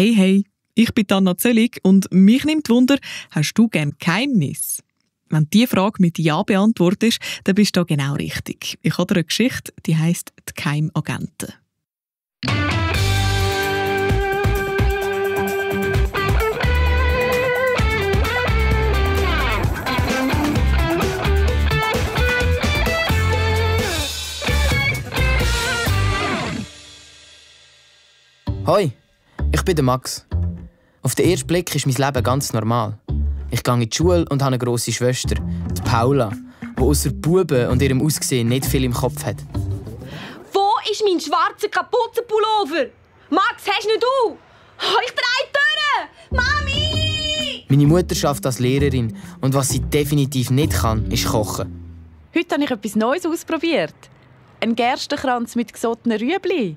Hey, hey, ich bin Anna Zöllig und mich nimmt Wunder, hast du gerne Geheimnis? Wenn du diese Frage mit Ja beantwortest, dann bist du genau richtig. Ich habe eine Geschichte, die heisst «Die Geheimagenten». Hoi, ich bin der Max. Auf den ersten Blick ist mein Leben ganz normal. Ich gehe in die Schule und habe eine grosse Schwester, die Paula, die ausser Buben und ihrem Aussehen nicht viel im Kopf hat. Wo ist mein schwarzer Kapuzenpullover? Max, hast nicht du? Oh, ich drehe durch! Mami! Meine Mutter arbeitet als Lehrerin und was sie definitiv nicht kann, ist kochen. Heute habe ich etwas Neues ausprobiert. Ein Gerstenkranz mit gesottenen Rüebli.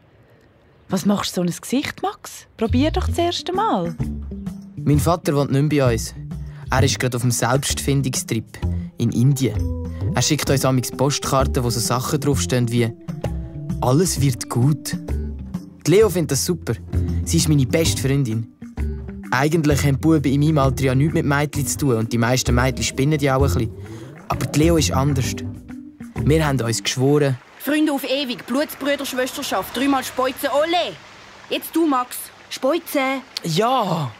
Was machst du so ein Gesicht, Max? Probier doch das erste Mal. Mein Vater wohnt nicht mehr bei uns. Er ist gerade auf dem Selbstfindungstrip in Indien. Er schickt uns manchmal Postkarten, wo so Sachen draufstehen wie «Alles wird gut». Die Leo findet das super. Sie ist meine beste Freundin. Eigentlich haben die Buben in meinem Alter ja nichts mit Mädchen zu tun und die meisten Mädchen spinnen ja auch ein bisschen. Aber die Leo ist anders. Wir haben uns geschworen, Freunde auf ewig, Blutsbrüder, Schwesterschaft, 3-mal Speuzen, ole! Jetzt du, Max. Speuzen. ja!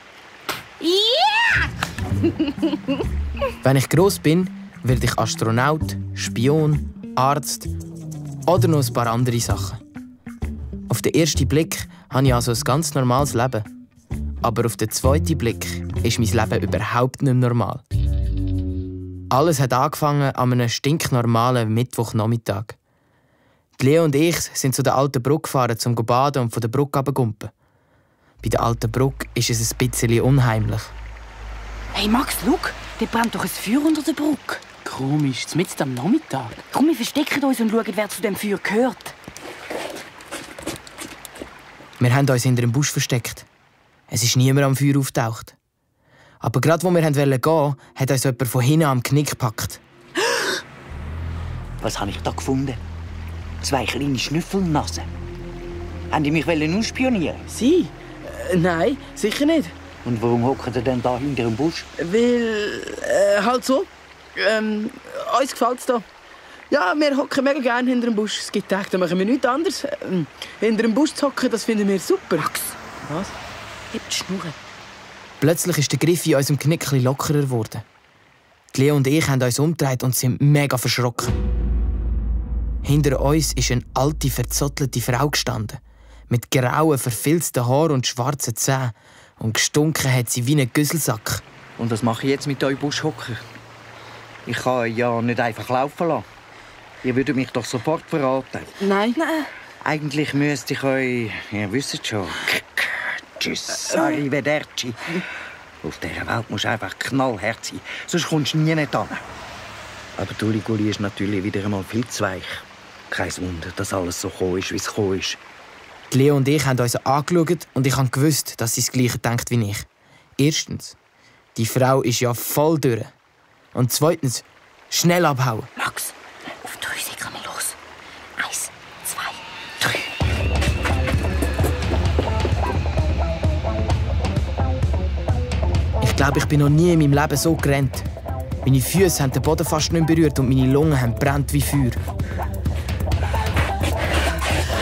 Yeah! Wenn ich gross bin, werde ich Astronaut, Spion, Arzt oder noch ein paar andere Sachen. Auf den ersten Blick habe ich also ein ganz normales Leben. Aber auf den zweiten Blick ist mein Leben überhaupt nicht normal. Alles hat angefangen an einem stinknormalen Mittwochnachmittag. Die Leo und ich sind zu der alten Brücke gefahren, um zu baden und von der Brücke runtergumpen. Bei der alten Brücke ist es ein bisschen unheimlich. Hey Max, schau, da brennt doch ein Feuer unter der Brücke. Komisch, mitten am Nachmittag. Komm, wir verstecken uns und schauen, wer zu dem Feuer gehört. Wir haben uns hinter einem Busch versteckt. Es ist niemand am Feuer aufgetaucht. Aber gerade als wir gehen wollten, hat uns jemand von hinten am Knick gepackt. Was habe ich da gefunden? 2 kleine Schnüffelnasen. Haben die mich ausspionieren? Sie? Nein, sicher nicht. Und warum hocken die denn da hinter dem Busch? Weil, halt so. Uns gefällt es da. Ja, wir hocken mega gerne hinter dem Busch. Es gibt Tage, da machen wir nichts anderes. Hinter dem Busch zu hocken, das finden wir super. Max, Was? heb die Schnur. Plötzlich ist der Griff in unserem Knick etwas lockerer geworden. Die Leo und ich haben uns umgedreht und sind mega verschrocken. Hinter uns ist eine alte, verzottelte Frau gestanden. Mit grauen, verfilzten Haaren und schwarzen Zähnen. Und gestunken hat sie wie ein Güsselsack. Und was mache ich jetzt mit euch Buschhocker? Ich kann euch ja nicht einfach laufen lassen. Ihr würdet mich doch sofort verraten. Nein. Eigentlich müsste ich euch... Ihr wisst schon. Tschüss, arrivederci. Auf dieser Welt musst du einfach knallhart sein. Sonst kommst du nie nicht an. Aber Tuliguli ist natürlich wieder einmal viel zu weich. Kein Wunder, dass alles so gekommen ist, wie es gekommen ist. Die Leo und ich haben uns angeschaut und ich habe gewusst, dass sie das Gleiche denkt wie ich. Erstens, die Frau ist ja voll durch. Und zweitens, schnell abhauen. Max, auf 3 Sekunden los. 1, 2, 3. Ich glaube, ich bin noch nie in meinem Leben so gerannt. Meine Füße haben den Boden fast nicht berührt und meine Lungen haben brennt wie Feuer.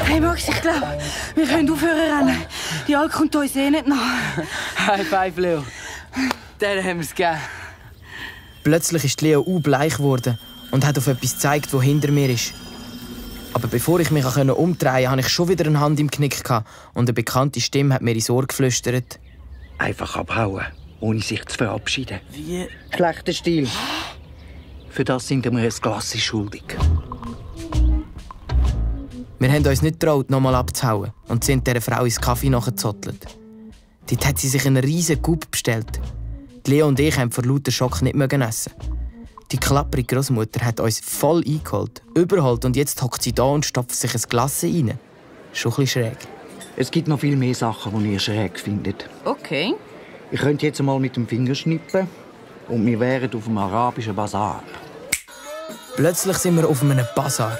Hey Max, ich glaube, wir können aufhören rennen. Die Alk kommt uns eh nicht nach. High five, Leo. Den haben wir es gegeben. Plötzlich ist Leo bleich geworden und hat auf etwas gezeigt, das hinter mir ist. Aber bevor ich mich umdrehen konnte, hatte ich schon wieder eine Hand im Knick und eine bekannte Stimme hat mir ins Ohr geflüstert. Einfach abhauen, ohne sich zu verabschieden. Wie? Schlechter Stil. Für das sind wir ein Glas schuldig. Wir haben uns nicht getraut, nochmal abzuhauen und sind dieser Frau ins Kaffee nachgezottelt. Dort hat sie sich einen riesen Coup bestellt. Die Leo und ich haben vor lauter Schock nicht mehr essen. Die klapprige Großmutter hat uns voll eingeholt, überholt und jetzt hockt sie da und stopft sich ein Glas rein. Schon ein bisschen schräg. Es gibt noch viel mehr Sachen, die ihr schräg findet. Okay. Ich könnte jetzt mal mit dem Finger schnippen und wir wären auf dem arabischen Basar. Plötzlich sind wir auf einem Basar.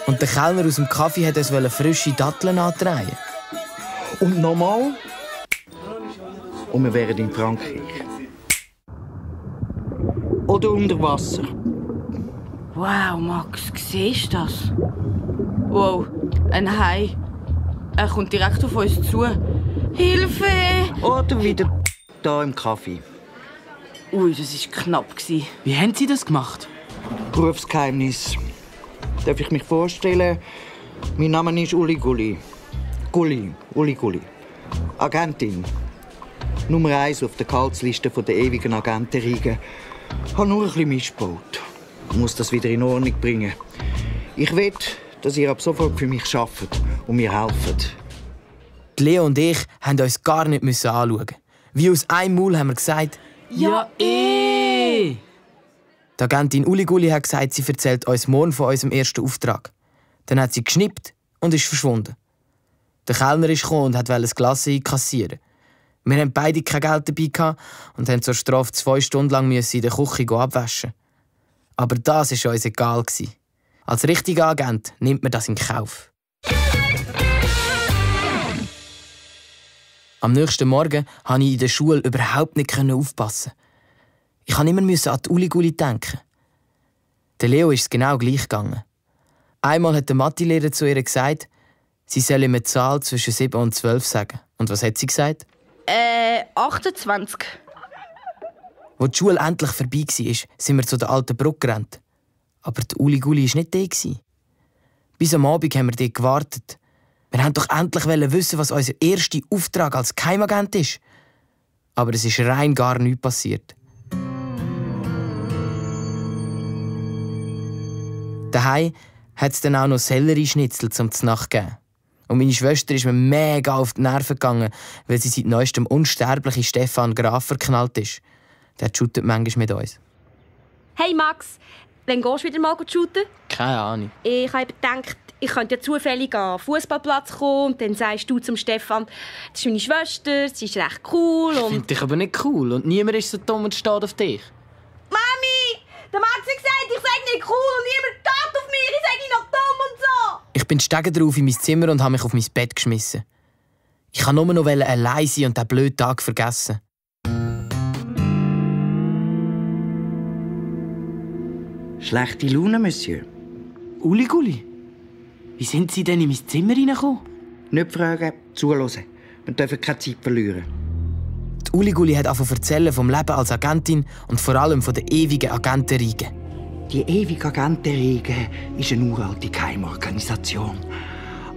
Und der Kellner aus dem Kaffee wollte uns frische Datteln andrehen. Und nochmal. und wir wären in Frankreich. Oder unter Wasser. Wow, Max, siehst du das? Wow, ein Hai. Er kommt direkt auf uns zu. Hilfe! Oder wieder da im Kaffee. Ui, das war knapp. Wie haben Sie das gemacht? Berufsgeheimnis. Darf ich mich vorstellen? Mein Name ist Uli Gulli. Uli Gulli. Agentin. Nummer 1 auf der Gehaltsliste der ewigen Agentenriege. Ich habe nur ein bisschen missgebaut. Ich muss das wieder in Ordnung bringen. Ich will, dass ihr ab sofort für mich arbeitet und mir helft. Leo und ich mussten uns gar nicht anschauen. Wie aus einem Maul haben wir gesagt, Ja, Die Agentin Uli Gulli hat gesagt, sie erzählt uns morgen von unserem ersten Auftrag. Dann hat sie geschnippt und ist verschwunden. Der Kellner ist gekommen und wollte das Glas einkassieren. Wir hatten beide kein Geld dabei und mussten zur Strafe 2 Stunden lang in der Küche abwaschen. Aber das war uns egal. Als richtiger Agent nimmt man das in Kauf. Am nächsten Morgen konnte ich in der Schule überhaupt nicht aufpassen. Ich musste immer an die Uli Gulli denken. Der Leo ist es genau gleich gegangen. Einmal hat der Mathelehrer zu ihr gesagt, sie solle ihm eine Zahl zwischen 7 und 12 sagen. Und was hat sie gesagt? 28. Als die Schule endlich vorbei war, sind wir zu der alten Brücke gerannt. Aber die Uli Gulli war nicht da. Bis am Abend haben wir dort gewartet. Wir wollten doch endlich wissen, was unser erster Auftrag als Geheimagent ist. Aber es ist rein gar nichts passiert. Daheim hat es dann auch noch Sellerieschnitzel zum Znacht gegeben. Und meine Schwester ist mir mega auf die Nerven gegangen, weil sie seit neuestem unsterblichen Stefan Graf verknallt ist. Der shootet manchmal mit uns. Hey Max, wann gehst du wieder mal shooten? Keine Ahnung. Ich habe gedacht, ich könnte ja zufällig an den Fußballplatz kommen und dann sagst du zum Stefan, das ist meine Schwester, sie ist recht cool und... Ich finde dich aber nicht cool und niemand ist so dumm und steht auf dich. Mami, der Max hat gesagt, ich sei nicht cool und niemand steht auf mich, ich sei noch dumm und so. Ich bin steigen drauf in mein Zimmer und habe mich auf mein Bett geschmissen. Ich wollte nur noch allein sein und diesen blöden Tag vergessen. Schlechte Laune, Monsieur. Uli Gulli, wie sind Sie denn in mein Zimmer reingekommen? Nicht fragen, zuhören. Wir dürfen keine Zeit verlieren. Die Uli Gulli hat angefangen zu erzählen vom Leben als Agentin und vor allem von der ewigen Agentenriege. Die ewige Agentenriege ist eine uralte Geheimorganisation.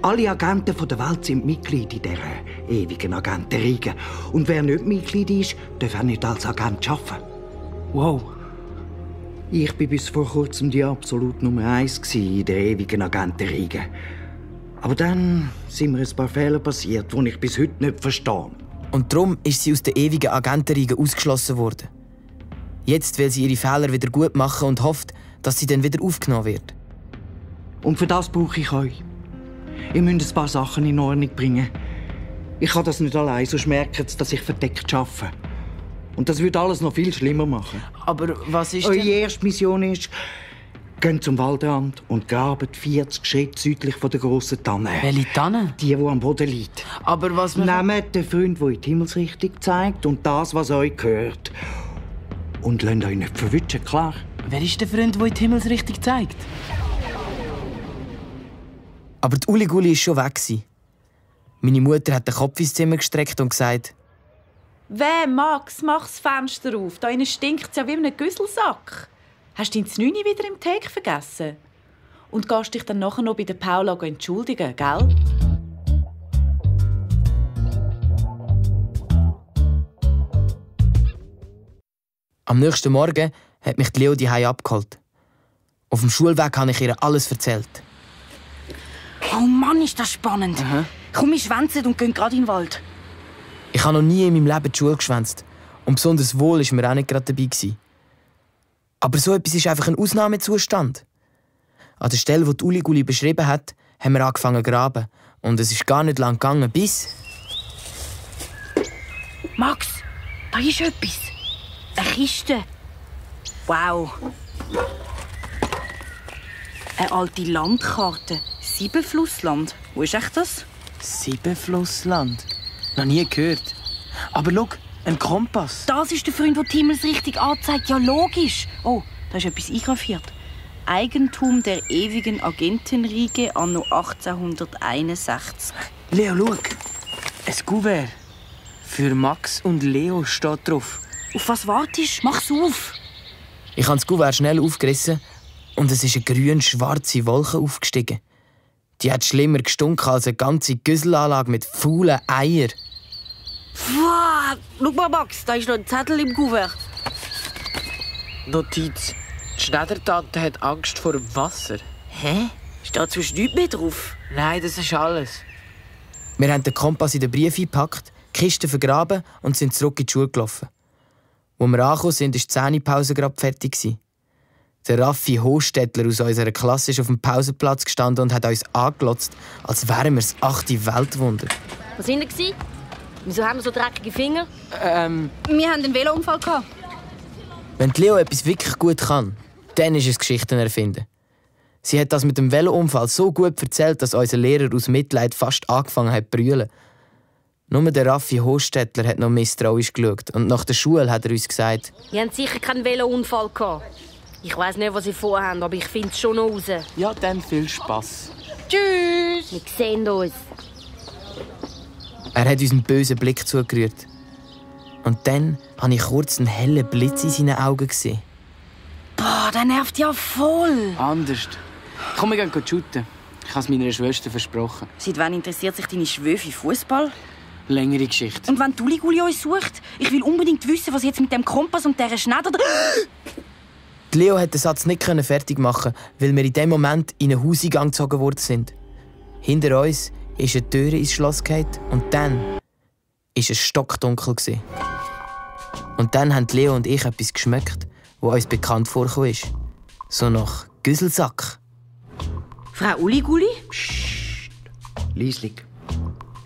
Alle Agenten der Welt sind Mitglied in dieser ewigen Agentenriege. Und wer nicht Mitglied ist, darf auch nicht als Agent arbeiten. Wow. Ich war bis vor kurzem die absolut Nummer 1 in der ewigen Agentenriege. Aber dann sind mir ein paar Fehler passiert, die ich bis heute nicht verstehe. Und darum ist sie aus der ewigen Agentenriege ausgeschlossen worden. Jetzt will sie ihre Fehler wieder gut machen und hofft, dass sie dann wieder aufgenommen wird. Und für das brauche ich euch. Ihr müsst ein paar Sachen in Ordnung bringen. Ich kann das nicht allein, sonst merkt ihr, dass ich verdeckt arbeite. Und das würde alles noch viel schlimmer machen. Aber was ist Eure erste Mission ist, geht zum Waldrand und grabt 40 Schritte südlich von der grossen Tanne. Welche Tanne? Die am Boden liegt. Aber was... Nehmt den Freund, der in die Himmelsrichtung zeigt und das, was euch gehört. Und lasst euch nicht verwischen, klar? Wer ist der Freund, der in die Himmelsrichtung zeigt? Aber die Uli Gulli war schon weg. Meine Mutter hat den Kopf ins Zimmer gestreckt und gesagt: «Weh, Max, mach das Fenster auf. Da innen stinkt es ja wie in einem Güsselsack. Hast du dein Znüni wieder im Theke vergessen? Und gehst dich dann nachher noch bei der Paula entschuldigen, gell?» Am nächsten Morgen hat mich Leo die Hause abgeholt. Auf dem Schulweg habe ich ihr alles erzählt. Oh Mann, ist das spannend. Komm, wir schwänzen und gehen gerade in den Wald. Ich habe noch nie in meinem Leben die Schule geschwänzt. Und besonders wohl war mir auch nicht gerade dabei gewesen. Aber so etwas ist einfach ein Ausnahmezustand. An der Stelle, wo die Uli Gulli beschrieben hat, haben wir angefangen zu graben. Und es ist gar nicht lang gegangen, bis... Max, da ist etwas. Eine Kiste. Wow. Eine alte Landkarte. 7-Flussland. Wo ist echt das? 7-Flussland. Noch nie gehört. Aber schau, Ein Kompass? Das ist der Freund, der die Himmelsrichtung anzeigt. Ja, logisch. Oh, da ist etwas eingraviert. Eigentum der ewigen Agentenriege anno 1861. Leo, schau. Ein Kuvert. Für Max und Leo steht drauf. Auf was wartest? Mach's auf! Ich habe das Kuvert schnell aufgerissen und es ist eine grün-schwarze Wolke aufgestiegen. Die hat schlimmer gestunken als eine ganze Güsselanlage mit faulen Eiern. Wow, schau mal, Max, da ist noch ein Zettel im Kuvert. Notiz. Die Schneidertante hat Angst vor dem Wasser. Hä? Steht sonst nichts mehr drauf? Nein, das ist alles. Wir haben den Kompass in den Brief eingepackt, die Kiste vergraben und sind zurück in die Schule gelaufen. Als wir angekommen sind, war die Zähnepause gerade fertig. Der Raffi Hostetler aus unserer Klasse ist auf dem Pausenplatz gestanden und hat uns angelotzt, als wären wir das 8. Weltwunder. Was waren Sie? Wieso haben wir so dreckige Finger? Wir haben einen Velounfall gehabt. Wenn die Leo etwas wirklich gut kann, dann ist es Geschichten erfinden. Sie hat das mit dem Velounfall so gut erzählt, dass unser Lehrer aus Mitleid fast angefangen hat zu brüllen. Nur der Raffi Hostetler hat noch misstrauisch geschaut und nach der Schule hat er uns gesagt: Ihr habt sicher keinen Velounfall gehabt. Ich weiss nicht, was Sie vorhaben, aber ich finde es schon raus. Ja, dann viel Spass. Tschüss! Wir sehen uns. Er hat uns einen bösen Blick zugerührt. Und dann habe ich kurz einen hellen Blitz in seinen Augen gesehen. Boah, der nervt ja voll. Anders. Komm, wir gehen shooten. Ich habe es meiner Schwester versprochen. Seit wann interessiert sich deine Schwöfe für Fußball? Längere Geschichte. Und wenn Tuliguli uns sucht? Ich will unbedingt wissen, was jetzt mit dem Kompass und dieser Schneider... Die Leo konnte den Satz nicht fertig machen, weil wir in dem Moment in einen Hauseingang gezogen worden sind. Hinter uns ist eine Tür ins Schloss gefallen und dann war es stockdunkel. Und dann haben Leo und ich etwas geschmeckt, das uns bekannt vorkam. So nach Güsselsack. Frau Uliguli? Psst. Lieslig.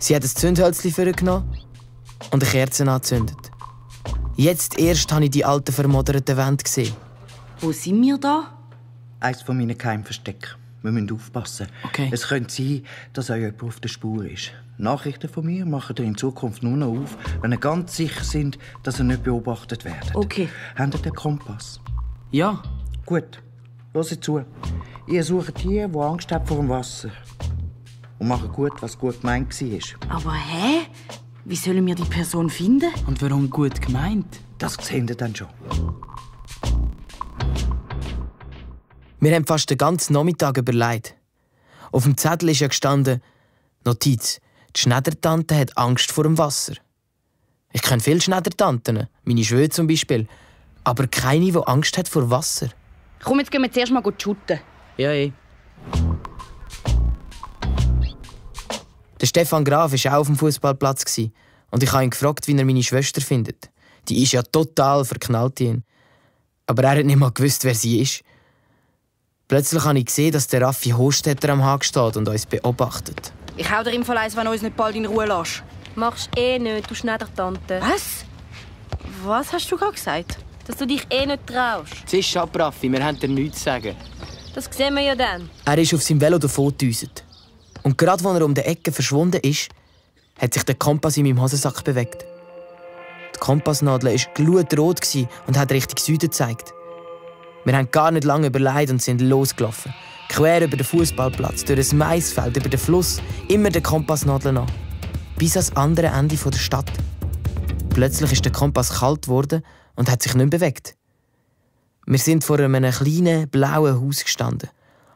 Sie hat ein Zündhölzchen vorgenommen und eine Kerze angezündet. Jetzt erst habe ich die alten vermodderten Wände gesehen. Wo sind wir da? Eines von meinen Geheimverstecken. Wir müssen aufpassen. Okay. Es könnte sein, dass euch jemand auf der Spur ist. Nachrichten von mir machen ihr in Zukunft nur noch auf, wenn ihr ganz sicher sind, dass ihr nicht beobachtet werdet. Okay. Habt ihr den Kompass? Ja. Gut. Hört zu. Ihr sucht die, die Angst haben vor dem Wasser. Und macht gut, was gut gemeint war. Aber hä? Wie sollen wir die Person finden? Und warum gut gemeint? Das seht ihr dann schon. Wir haben fast den ganzen Nachmittag überlegt. Auf dem Zettel ist ja gestanden: Notiz: Die Schneidertante hat Angst vor dem Wasser. Ich kenne viele Schneidertanten, meine Schwöre zum Beispiel, aber keine, die Angst hat vor Wasser. Komm, jetzt gehen wir zuerst mal shooten. Ja, Der Stefan Graf war auch auf dem Fußballplatz und ich habe ihn gefragt, wie er meine Schwester findet. Die ist ja total verknallt in ihn. Aber er hat nicht mal gewusst, wer sie ist. Plötzlich habe ich gesehen, dass der Raffi Hostetler am Haken steht und uns beobachtet. Ich hau dir im Fall eins, wenn du uns nicht bald in Ruhe lässt. Machst nicht, du Schneidertante. Was? Was hast du gerade gesagt? Dass du dich nicht traust. Zisch ab, Raffi, wir haben dir nichts zu sagen. Das sehen wir ja dann. Er ist auf seinem Velo davongedüset. Und gerade als er um die Ecke verschwunden ist, hat sich der Kompass in meinem Hosensack bewegt. Die Kompassnadel war glutrot und hat Richtung Süden gezeigt. Wir haben gar nicht lange überlegt und sind losgelaufen. Quer über den Fußballplatz, durch ein Maisfeld, über den Fluss, immer der Kompassnadel an. Bis ans andere Ende der Stadt. Plötzlich ist der Kompass kalt geworden und hat sich nicht mehr bewegt. Wir sind vor einem kleinen, blauen Haus gestanden.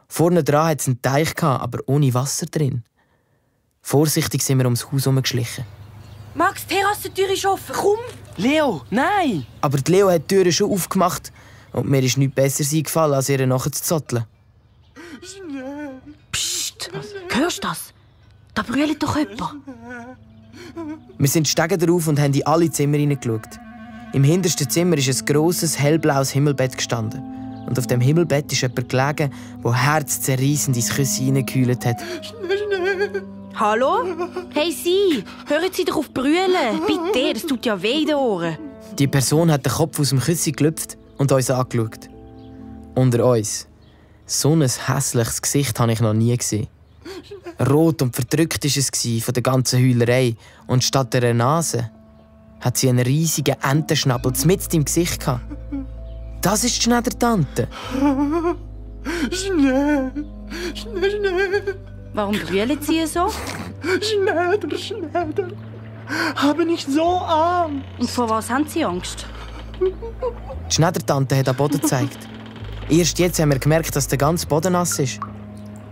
Vorne dran hatte es einen Teich, aber ohne Wasser drin. Vorsichtig sind wir ums Haus herumgeschlichen. Max, die Terrassentür ist offen, komm! Leo, nein! Aber die Leo hat die Türe schon aufgemacht und mir ist nichts Besseres eingefallen, als ihr nachzuzotteln. Psst! Hörst du das? Da brüllt doch jemand. Wir sind Stegen drauf und haben in alle Zimmer hineingeschaut. Im hintersten Zimmer ist ein grosses, hellblaues Himmelbett gestanden. Und auf dem Himmelbett ist jemand gelegen, der herzzerreissend ins Küsse hineingekühlt hat. Hallo? Hey Sie, hören Sie doch auf brüllen. Bitte, das tut ja weh in den Ohren. Die Person hat den Kopf aus dem Küsse gelüpft und uns angeschaut. Unter uns. So ein hässliches Gesicht habe ich noch nie gesehen. Rot und verdrückt war es von der ganzen Heulerei. Und statt einer Nase hat sie einen riesigen Entenschnabel mitten im Gesicht gehabt. Das ist die Schneidertante. Schnell, schnell, schnell. Warum brüllen Sie so? Schneider, Schneider. Habe nicht so Angst. Und vor was haben Sie Angst? Die Schneidertante hat am Boden gezeigt. Erst jetzt haben wir gemerkt, dass der ganze Boden nass ist.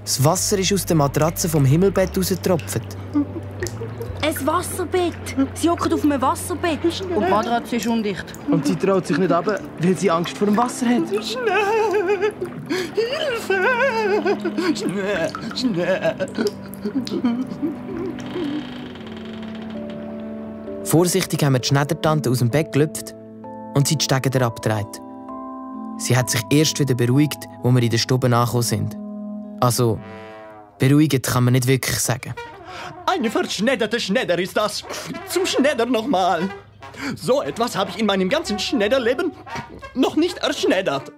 Das Wasser ist aus der Matratze vom Himmelbett rausgetropft. Ein Wasserbett. Sie hocken auf einem Wasserbett. Und die Matratze ist undicht. Und sie traut sich nicht runter, weil sie Angst vor dem Wasser hat. Schnell! Hilfe! Schnell, schnell! Vorsichtig haben wir die Schneidertante aus dem Bett gelüpft und sie die Stege herabgedreht. Sie hat sich erst wieder beruhigt, als wir in der Stube angekommen sind. Also, beruhigt kann man nicht wirklich sagen. Eine verschnedderte Schnedder ist das. Zum Schnedder nochmal. So etwas habe ich in meinem ganzen Schnedderleben noch nicht erschneddert.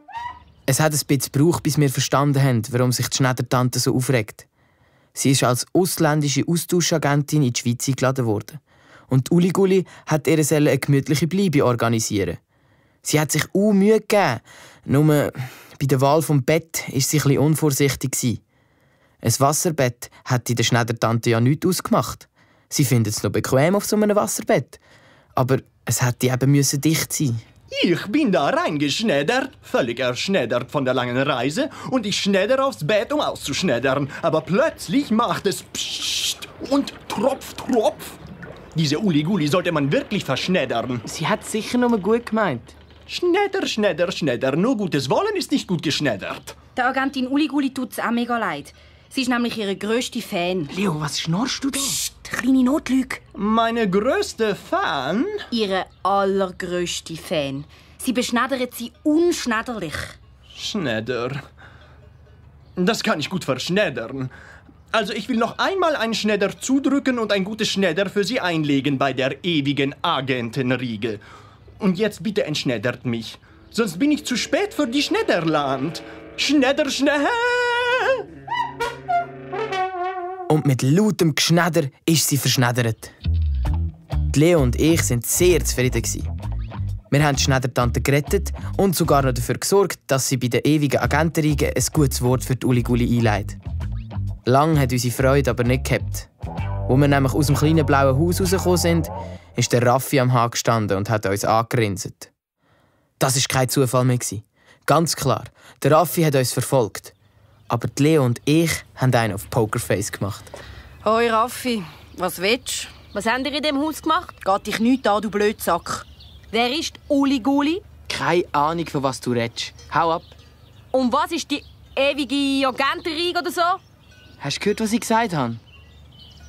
Es hat ein bisschen gebraucht, bis wir verstanden haben, warum sich die Schneidertante so aufregt. Sie ist als ausländische Austauschagentin in die Schweiz eingeladen worden. Und Uliguli hat ihr eine gemütliche Bleibe organisieren. Sie hat sich Mühe gegeben. Nur bei der Wahl vom Bett war sie etwas unvorsichtig. Ein Wasserbett hat der Schneidertante ja nichts ausgemacht. Sie findet es noch bequem auf so einem Wasserbett. Aber es hätte eben dicht sein. Ich bin da reingeschneddert, völlig erschneddert von der langen Reise, und ich schneddere aufs Bett, um auszuschneddern. Aber plötzlich macht es Psst und Tropf, Tropf. Diese Uliguli sollte man wirklich verschneddern. Sie hat es sicher nur gut gemeint. Schnedder, Schnedder, Schnedder. Nur gutes Wollen ist nicht gut geschneddert. Der Agentin Uliguli tut es auch mega leid. Sie ist nämlich ihre grösste Fan. Leo, was schnorrst du da? Psst, kleine Notlüge. Meine größte Fan? Ihre allergrößte Fan. Sie beschneddert sie unschneiderlich. Schnedder. Das kann ich gut verschneddern. Also ich will noch einmal einen Schnedder zudrücken und ein gutes Schnedder für Sie einlegen bei der ewigen Agentenriege. Und jetzt bitte entschneddert mich. Sonst bin ich zu spät für die Schnedderland. Schnedder, schnell! Und mit lautem Geschnedder ist sie verschneddert. Die Leo und ich waren sehr zufrieden. Wir haben die Schneidertante gerettet und sogar noch dafür gesorgt, dass sie bei der ewigen Agentenriege ein gutes Wort für die Uliguli einleitet. Lang hat unsere Freude aber nicht gehabt. Als wir nämlich aus dem kleinen blauen Haus rausgekommen sind, ist der Raffi am Haken gestanden und hat uns angegrinset. Das war kein Zufall mehr. Ganz klar, der Raffi hat uns verfolgt. Aber die Leo und ich haben einen auf Pokerface gemacht. Hoi Raffi, was willst du? Was habt ihr in diesem Haus gemacht? Geht dich nichts an, du Blödsack. Wer ist Uliguli? Keine Ahnung, von was du redest. Hau ab. Und was ist die ewige Agentenriege oder so? Hast du gehört, was ich gesagt habe?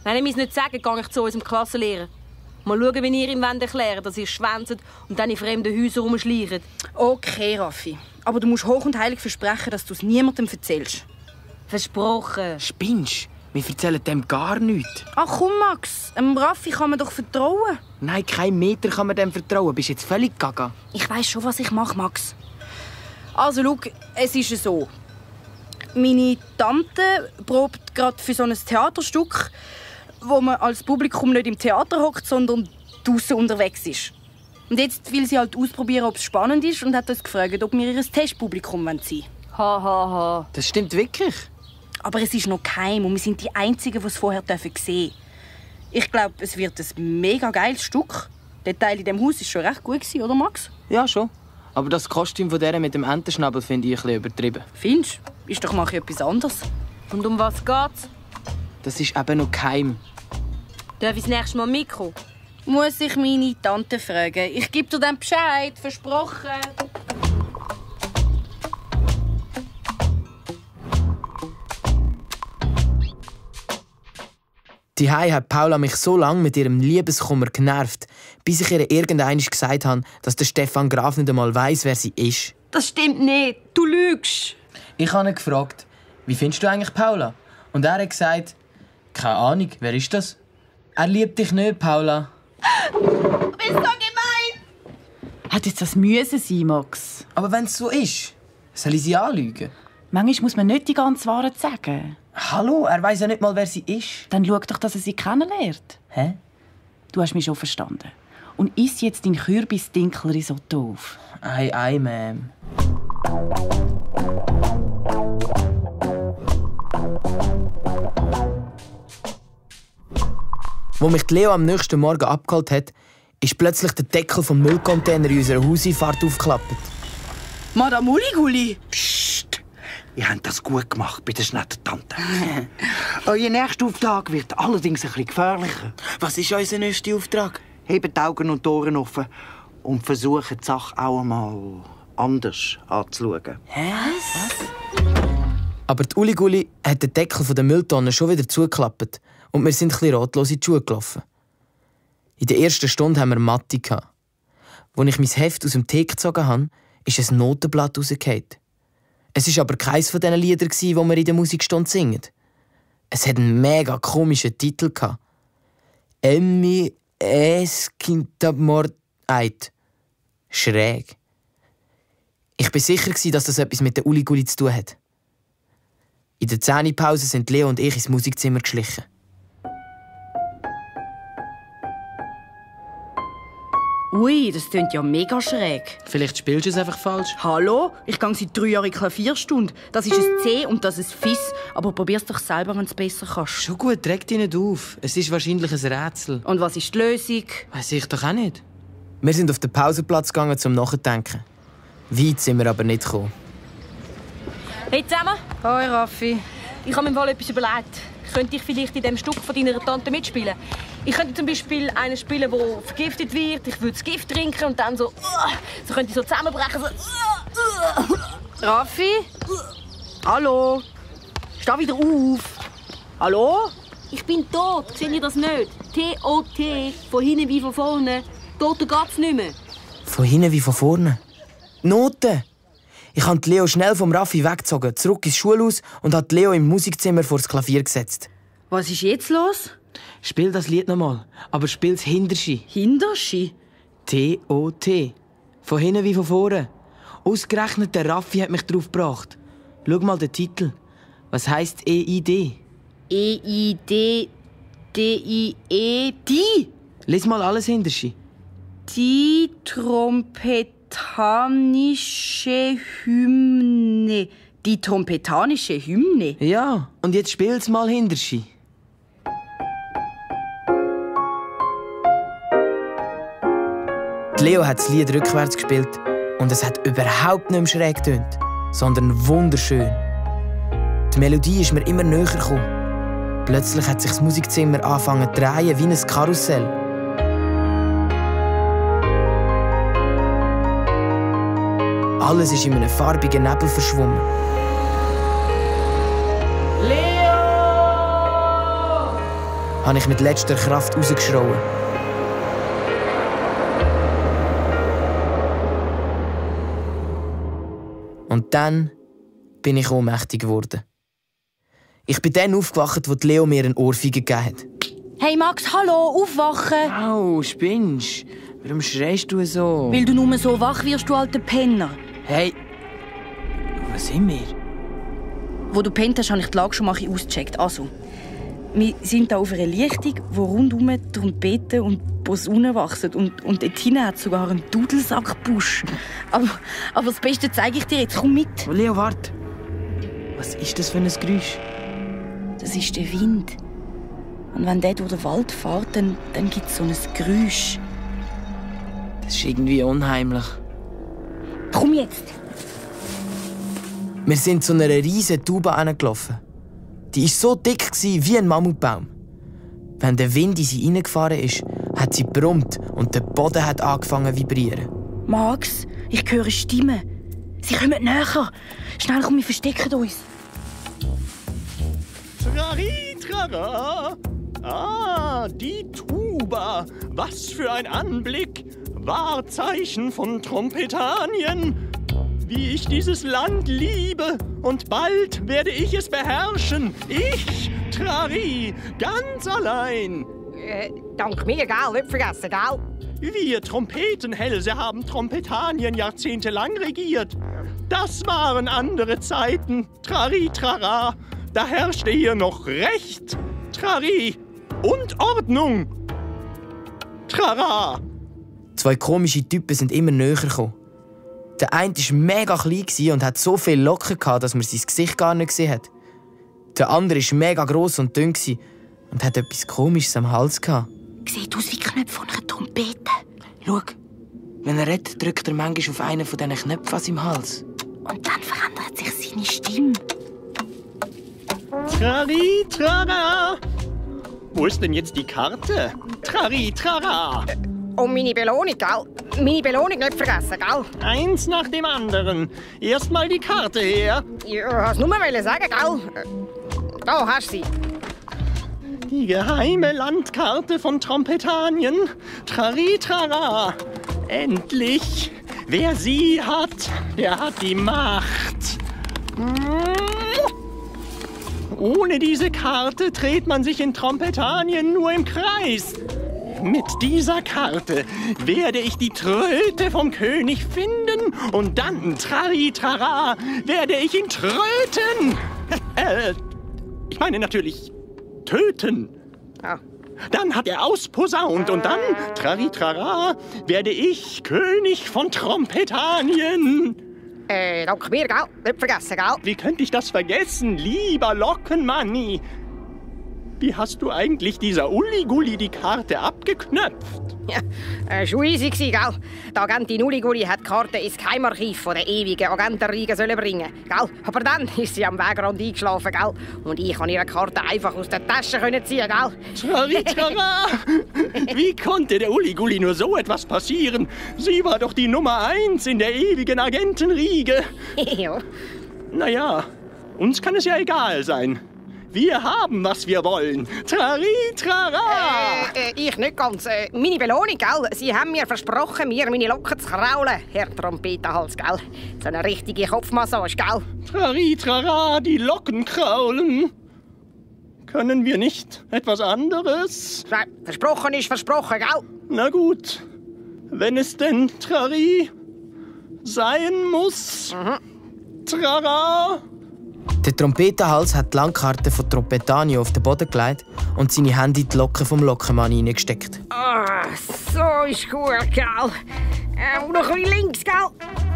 Wenn ich es nicht sagen, gehe ich zu unserem Klassenlehrer. Mal schauen, wie ihr ihm erklären, dass ihr schwänzt und dann in fremden Häusern rumschleicht. Okay, Raffi. Aber du musst hoch und heilig versprechen, dass du es niemandem erzählst. Versprochen. Spinnst? Wir erzählen dem gar nichts. Ach komm, Max. Raffi kann man doch vertrauen. Nein, kein Meter kann man dem vertrauen. Bist jetzt völlig gaga. Ich weiss schon, was ich mache, Max. Also, schau, es ist so. Meine Tante probt gerade für so ein Theaterstück, wo man als Publikum nicht im Theater hockt, sondern draussen unterwegs ist. Und jetzt will sie halt ausprobieren, ob es spannend ist, und hat uns gefragt, ob wir ihr Testpublikum sein wollen. Ha, ha, ha. Das stimmt wirklich. Aber es ist noch geheim und wir sind die Einzigen, die es vorher sehen dürfen. Ich glaube, es wird ein mega geiles Stück. Der Teil in diesem Haus war schon recht gut, oder Max? Ja, schon. Aber das Kostüm von der mit dem Entenschnabel finde ich ein bisschen übertrieben. Findest du? Ist doch mal etwas anderes. Und um was geht's? Das ist eben noch geheim. Darf ich das nächste Mal mitkommen? Muss ich meine Tante fragen. Ich gebe dir dann Bescheid, versprochen. Die hat Paula mich so lange mit ihrem Liebeskummer genervt, bis ich ihr irgendwann gesagt habe, dass der Stefan Graf nicht einmal weiss, wer sie ist. Das stimmt nicht. Du lügst. Ich habe ihn gefragt, wie findest du eigentlich Paula? Und er hat gesagt, keine Ahnung, wer ist das? Er liebt dich nicht, Paula. Du bist so gemein. Hat jetzt das müssen sein, Max? Aber wenn es so ist, soll ich sie anlügen? Manchmal muss man nicht die ganze Wahrheit sagen. Hallo, er weiss ja nicht mal, wer sie ist. Dann schau doch, dass er sie kennenlernt. Hä? Du hast mich schon verstanden. und iss jetzt dein Kürbis-Dinkel-Risotto auf. Ei, ei, Ma'am. Wo mich Leo am nächsten Morgen abgeholt hat, ist plötzlich der Deckel vom Müllcontainer in unserer Hauseinfahrt aufgeklappt. Madame Uliguli! Psst! Ihr habt das gut gemacht bei der schnetten Tante. Euer nächster Auftrag wird allerdings ein bisschen gefährlicher. Was ist unser nächster Auftrag? Hebt die Augen und die Ohren offen und versucht die Sache auch einmal anders anzuschauen. Hä? Was? Aber die Uliguli hat den Deckel der Mülltonne schon wieder zugeklappt und wir sind ein bisschen ratlos in die Schuhe gelaufen. In der ersten Stunde haben wir Mathe. Als ich mein Heft aus dem Tee gezogen habe, ist ein Notenblatt rausgefallen. Es war aber keines von diesen Liedern, die wir in der Musikstunde singen. Es hatte einen mega komischen Titel. «Emmi es Kintamord eit». Schräg. Ich war sicher, dass das etwas mit der Uliguli zu tun hat. In der Zähnepause sind Leo und ich ins Musikzimmer geschlichen. Ui, das klingt ja mega schräg. Vielleicht spielst du es einfach falsch. Hallo? Ich gehe seit 3 Jahren in Klavierstunde. Das ist ein C und das ist ein Fis. Aber probier's doch selber, wenn du es besser kannst. Schon gut, reg dich nicht auf. Es ist wahrscheinlich ein Rätsel. Und was ist die Lösung? Weiss ich doch auch nicht. Wir sind auf den Pausenplatz gegangen, um nachzudenken. Weit sind wir aber nicht gekommen. Hey zusammen, Hoi, Raffi. ich habe mir mal etwas überlegt. Könnte ich vielleicht in dem Stück von deiner Tante mitspielen? Ich könnte zum Beispiel einen spielen, der vergiftet wird. Ich würde das Gift trinken und dann so könnte ich so zusammenbrechen. So. Raffi? Hallo? Steh wieder auf. Hallo? Ich bin tot, seht ihr das nicht? T-O-T, von hinten wie von vorne. Toter geht's nicht mehr. Von hinten wie von vorne? Noten! Ich habe Leo schnell vom Raffi weggezogen, zurück ins Schulhaus und habe Leo im Musikzimmer vor das Klavier gesetzt. Was ist jetzt los? Spiel das Lied nochmal, aber spiel's Hinterschi. Hinterschi? T-O-T. Von hinten wie von vorne. Ausgerechnet der Raffi hat mich drauf gebracht. Schau mal den Titel. Was heisst E-I-D? E-I-D... D-I-E... Die? Lies mal alles Hinterschi. Die trompetanische Hymne. Die trompetanische Hymne? Ja, und jetzt spiel's mal Hinterschi. Leo hat das Lied rückwärts gespielt und es hat überhaupt nicht mehr schräg getönt, sondern wunderschön. Die Melodie ist mir immer näher gekommen. Plötzlich hat sich das Musikzimmer angefangen zu drehen wie ein Karussell. Alles ist in einem farbigen Nebel verschwommen. «Leo!» habe ich mit letzter Kraft rausgeschrien. Und dann bin ich ohnmächtig geworden. Ich bin dann aufgewacht, als Leo mir eine Ohrfeige gegeben hat. Hey Max, hallo, aufwachen! Au, spinnst? Warum schreist du so? Weil du nur so wach wirst, du alter Penner. Hey, wo sind wir? Wo du pennt hast, habe ich die Lage schon mal ausgecheckt. Also, wir sind hier auf einer Lichtung, wo rundum Trompeten und Posaunen wachsen. Und dort hinten hat sogar einen Dudelsackbusch. Aber das Beste zeige ich dir jetzt. Komm mit. Leo, warte. Was ist das für ein Geräusch? Das ist der Wind. Und wenn der durch den Wald fährt, dann gibt es so ein Geräusch. Das ist irgendwie unheimlich. Komm jetzt. Wir sind zu einer riesigen Taube hingelaufen. Die war so dick wie ein Mammutbaum. Wenn der Wind in sie hineingefahren ist, hat sie gebrummt und der Boden hat angefangen zu vibrieren. Max, ich höre Stimmen. Sie kommen näher. Schnell, komm, wir verstecken uns. Trari-trara! Ah, die Tuba! Was für ein Anblick! Wahrzeichen von Trompetanien! Wie ich dieses Land liebe! Und bald werde ich es beherrschen! Ich, Trari, ganz allein! Dank mir, gell? Nicht vergessen, gell? Wir Trompetenhälse haben Trompetanien jahrzehntelang regiert. Das waren andere Zeiten, Trari-trara. Da herrschte hier noch Recht, Trari, und Ordnung, Trara. 2 komische Typen sind immer näher gekommen. Der eine war mega klein und hatte so viele Locken, dass man sein Gesicht gar nicht gesehen hat. Der andere war mega gross und dünn und hatte etwas Komisches am Hals. Sieht aus wie Knöpfe von einer Trompete. Schau, wenn er redet, drückt er manchmal auf einen von diesen Knöpfen an seinem Hals. Und dann verändert sich seine Stimme. Trari, trara! Wo ist denn jetzt die Karte? Trari, trara! Und meine Belohnung, gell? Meine Belohnung nicht vergessen, gell? Eins nach dem anderen. Erst mal die Karte her. Ich wollte nur mal sagen, gell? Da hast du sie. Die geheime Landkarte von Trompetanien. Trari, trara! Endlich! Wer sie hat, der hat die Macht. Ohne diese Karte dreht man sich in Trompetanien nur im Kreis. Mit dieser Karte werde ich die Tröte vom König finden und dann, trari, trara, werde ich ihn tröten. Ich meine natürlich töten. Ja. Dann hat er ausposaunt und dann, trari, trara, werde ich König von Trompetanien. Danke mir, gell? Nicht vergessen, gell? Wie könnte ich das vergessen, lieber Lockenmanni? Wie hast du eigentlich dieser Uli-Gulli die Karte abgeknöpft? Ja, schon easy gsi, gell? Der Agentin Uli-Gulli hat die Karte ins Geheimarchiv von der ewigen Agentenriege bringen, gell? Aber dann ist sie am Wegrand eingeschlafen, gell? Und ich konnte ihre Karte einfach aus der Tasche ziehen, gell? Charitara! Wie konnte der Uli-Gulli nur so etwas passieren? Sie war doch die Nummer 1 in der ewigen Agentenriege. Ja. Naja, uns kann es ja egal sein. Wir haben, was wir wollen. Trari, trara! Ich nicht ganz. Meine Belohnung, gell? Sie haben mir versprochen, mir meine Locken zu kraulen, Herr Trompetenhals, gell? So eine richtige Kopfmassage, gell? Trari, trara, die Locken kraulen. Können wir nicht etwas anderes? Versprochen ist versprochen, gell? Na gut, wenn es denn Trari sein muss. Trara! Der Trompetenhals hat die Landkarte von Trompetanien auf den Boden gelegt und seine Hände in die Locken vom Lockenmann hineingesteckt. So ist gut, gell? Und noch ein bisschen links, gell?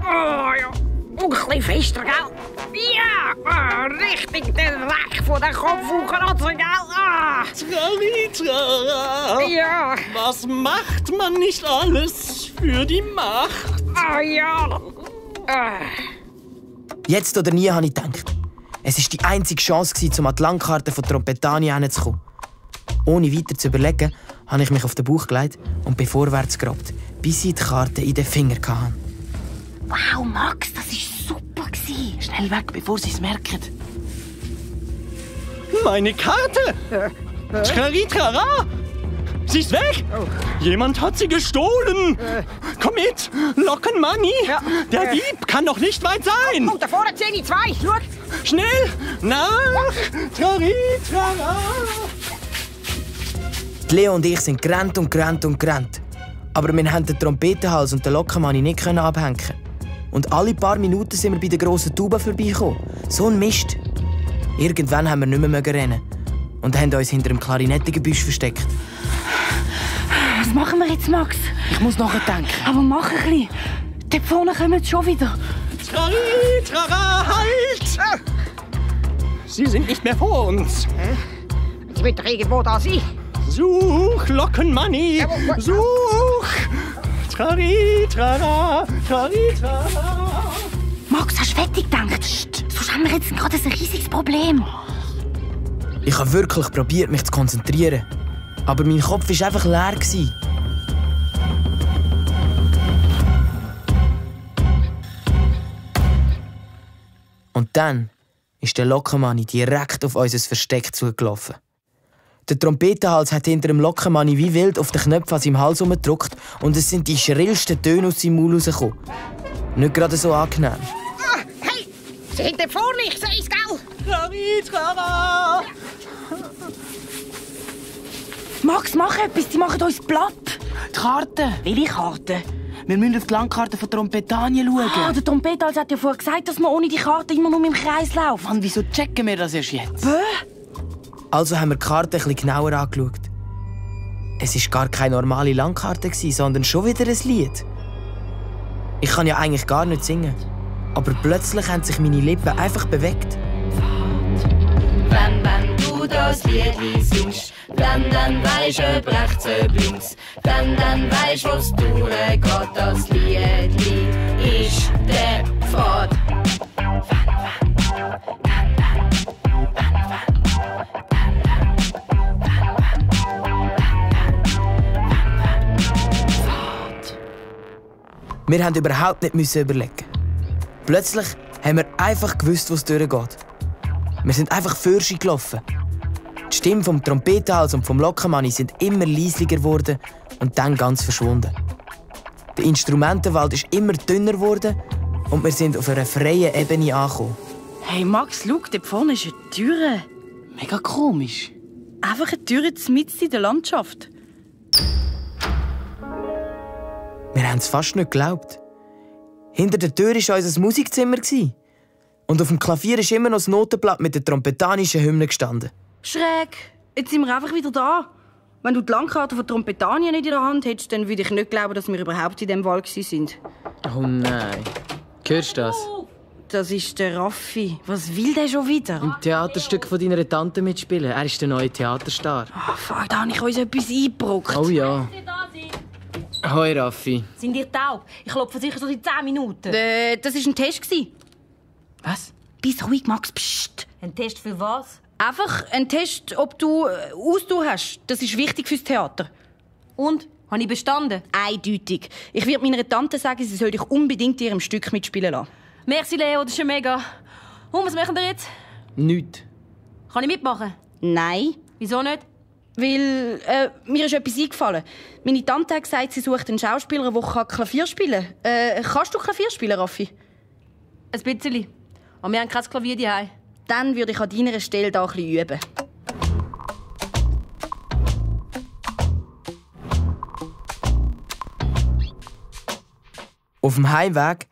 Ja. Und ein bisschen fester, gell? Ja! Richtig den Dreck von der Kopfwuchernatze, gell? Trari, trara! Ja! Was macht man nicht alles für die Macht? Ja! Jetzt oder nie, habe ich gedacht. Es war die einzige Chance, um an die Landkarte von Trompetanien hinzukommen. Ohne weiter zu überlegen, habe ich mich auf den Bauch gelegt und bin vorwärts gerobbt, bis ich die Karte in den Finger hatte. Wow, Max, das war super. Schnell weg, bevor sie es merken. Meine Karte! Trari, trara! Sie ist weg! Oh. Jemand hat sie gestohlen! Komm mit! Lockenmanni! Ja. Der Dieb kann doch nicht weit sein! Oh, da vorne sehen die 2! Schau! Schnell! Nach! Trari, trara! Leo und ich sind gerannt und gerannt und gerannt. Aber wir konnten den Trompetenhals und den Lockenmanni nicht abhängen. Und alle paar Minuten sind wir bei der grossen Tuba vorbeigekommen. So ein Mist! Irgendwann haben wir nicht mehr rennen und haben uns hinter dem Klarinettengebüsch versteckt. Was machen wir jetzt, Max? Ich muss nachdenken. Aber mach ein bisschen. Dort vorne kommen sie schon wieder. Trari, trara, halt! Sie sind nicht mehr vor uns. Sie wird doch irgendwo da sein. Such, Lockenmanni! Such! Trari, trara, trari, trara. Max, hast du fertig gedacht? Sonst haben wir jetzt gerade ein riesiges Problem. Ich habe wirklich probiert, mich zu konzentrieren. Aber mein Kopf war einfach leer. Und dann ist der Lockenmanni direkt auf unser Versteck zugelaufen. Der Trompetenhals hat hinter dem Lockenmanni wie wild auf den Knöpfen an seinem Hals herumgedrückt und es sind die schrillsten Töne aus seinem Maul rausgekommen. Nicht gerade so angenehm. Hey! Sie sind da vorne, ich sehe es, gell? Trari, trara! Max, mach etwas, die machen uns platt. Die Karte. Welche Karte? Wir müssen auf die Landkarte von Trompetanien schauen. Der Trompetenhals hat ja vorher gesagt, dass wir ohne die Karte immer nur im Kreis laufen. Mann, wieso checken wir das erst jetzt? Also haben wir die Karte etwas genauer angeschaut. es war gar keine normale Landkarte, sondern schon wieder ein Lied. Ich kann ja eigentlich gar nicht singen. Aber plötzlich haben sich meine Lippen einfach bewegt. Wenn du das Liedli singst, dann weisst du, ob rechts, ob links. Dann weisst du, was durchgeht. Das Liedli ist der Pfad. Wir mussten überhaupt nicht überlegen. Plötzlich haben wir einfach gewusst, wo es durchgeht. Wir sind einfach Fürschi gelaufen. Die Stimmen vom Trompetenhals und vom Lockenmanni sind immer leislicher geworden und dann ganz verschwunden. Der Instrumentenwald ist immer dünner geworden und wir sind auf einer freien Ebene angekommen. Hey Max, schau, dort vorne ist eine Tür. Mega komisch. Einfach eine Tür mitten in der Landschaft. Wir haben es fast nicht geglaubt. Hinter der Tür war unser Musikzimmer. Und auf dem Klavier ist immer noch das Notenblatt mit der trompetanischen Hymne gestanden. Schräg. Jetzt sind wir einfach wieder da. Wenn du die Landkarte von Trompetanien nicht in der Hand hättest, dann würde ich nicht glauben, dass wir überhaupt in diesem Wald waren. Oh nein. Hörst du das? Das ist der Raffi. Was will der schon wieder? Im Theaterstück von deiner Tante mitspielen. Er ist der neue Theaterstar. Oh, fuck, da habe ich uns etwas eingebrockt. Oh ja. Hoi Raffi. Sind ihr taub? Ich klopfe sicher so seit 10 Minuten. Das war ein Test. Was? Bist ruhig, Max. Psst. Ein Test für was? Einfach ein Test, ob du Ausdauer hast. Das ist wichtig fürs Theater. Und? Habe ich bestanden? Eindeutig. Ich werde meiner Tante sagen, sie soll dich unbedingt in ihrem Stück mitspielen lassen. Merci, Leo, das ist ja mega. Und was machen wir jetzt? Nichts. Kann ich mitmachen? Nein. Wieso nicht? Weil mir ist etwas eingefallen. Meine Tante hat gesagt, sie sucht einen Schauspieler, der Klavier spielen kann. Kannst du Klavier spielen, Raffi? Ein bisschen. Aber wir haben kein Klavier daheim. Dann würde ich an deiner Stelle da ein bisschen üben. Auf dem Heimweg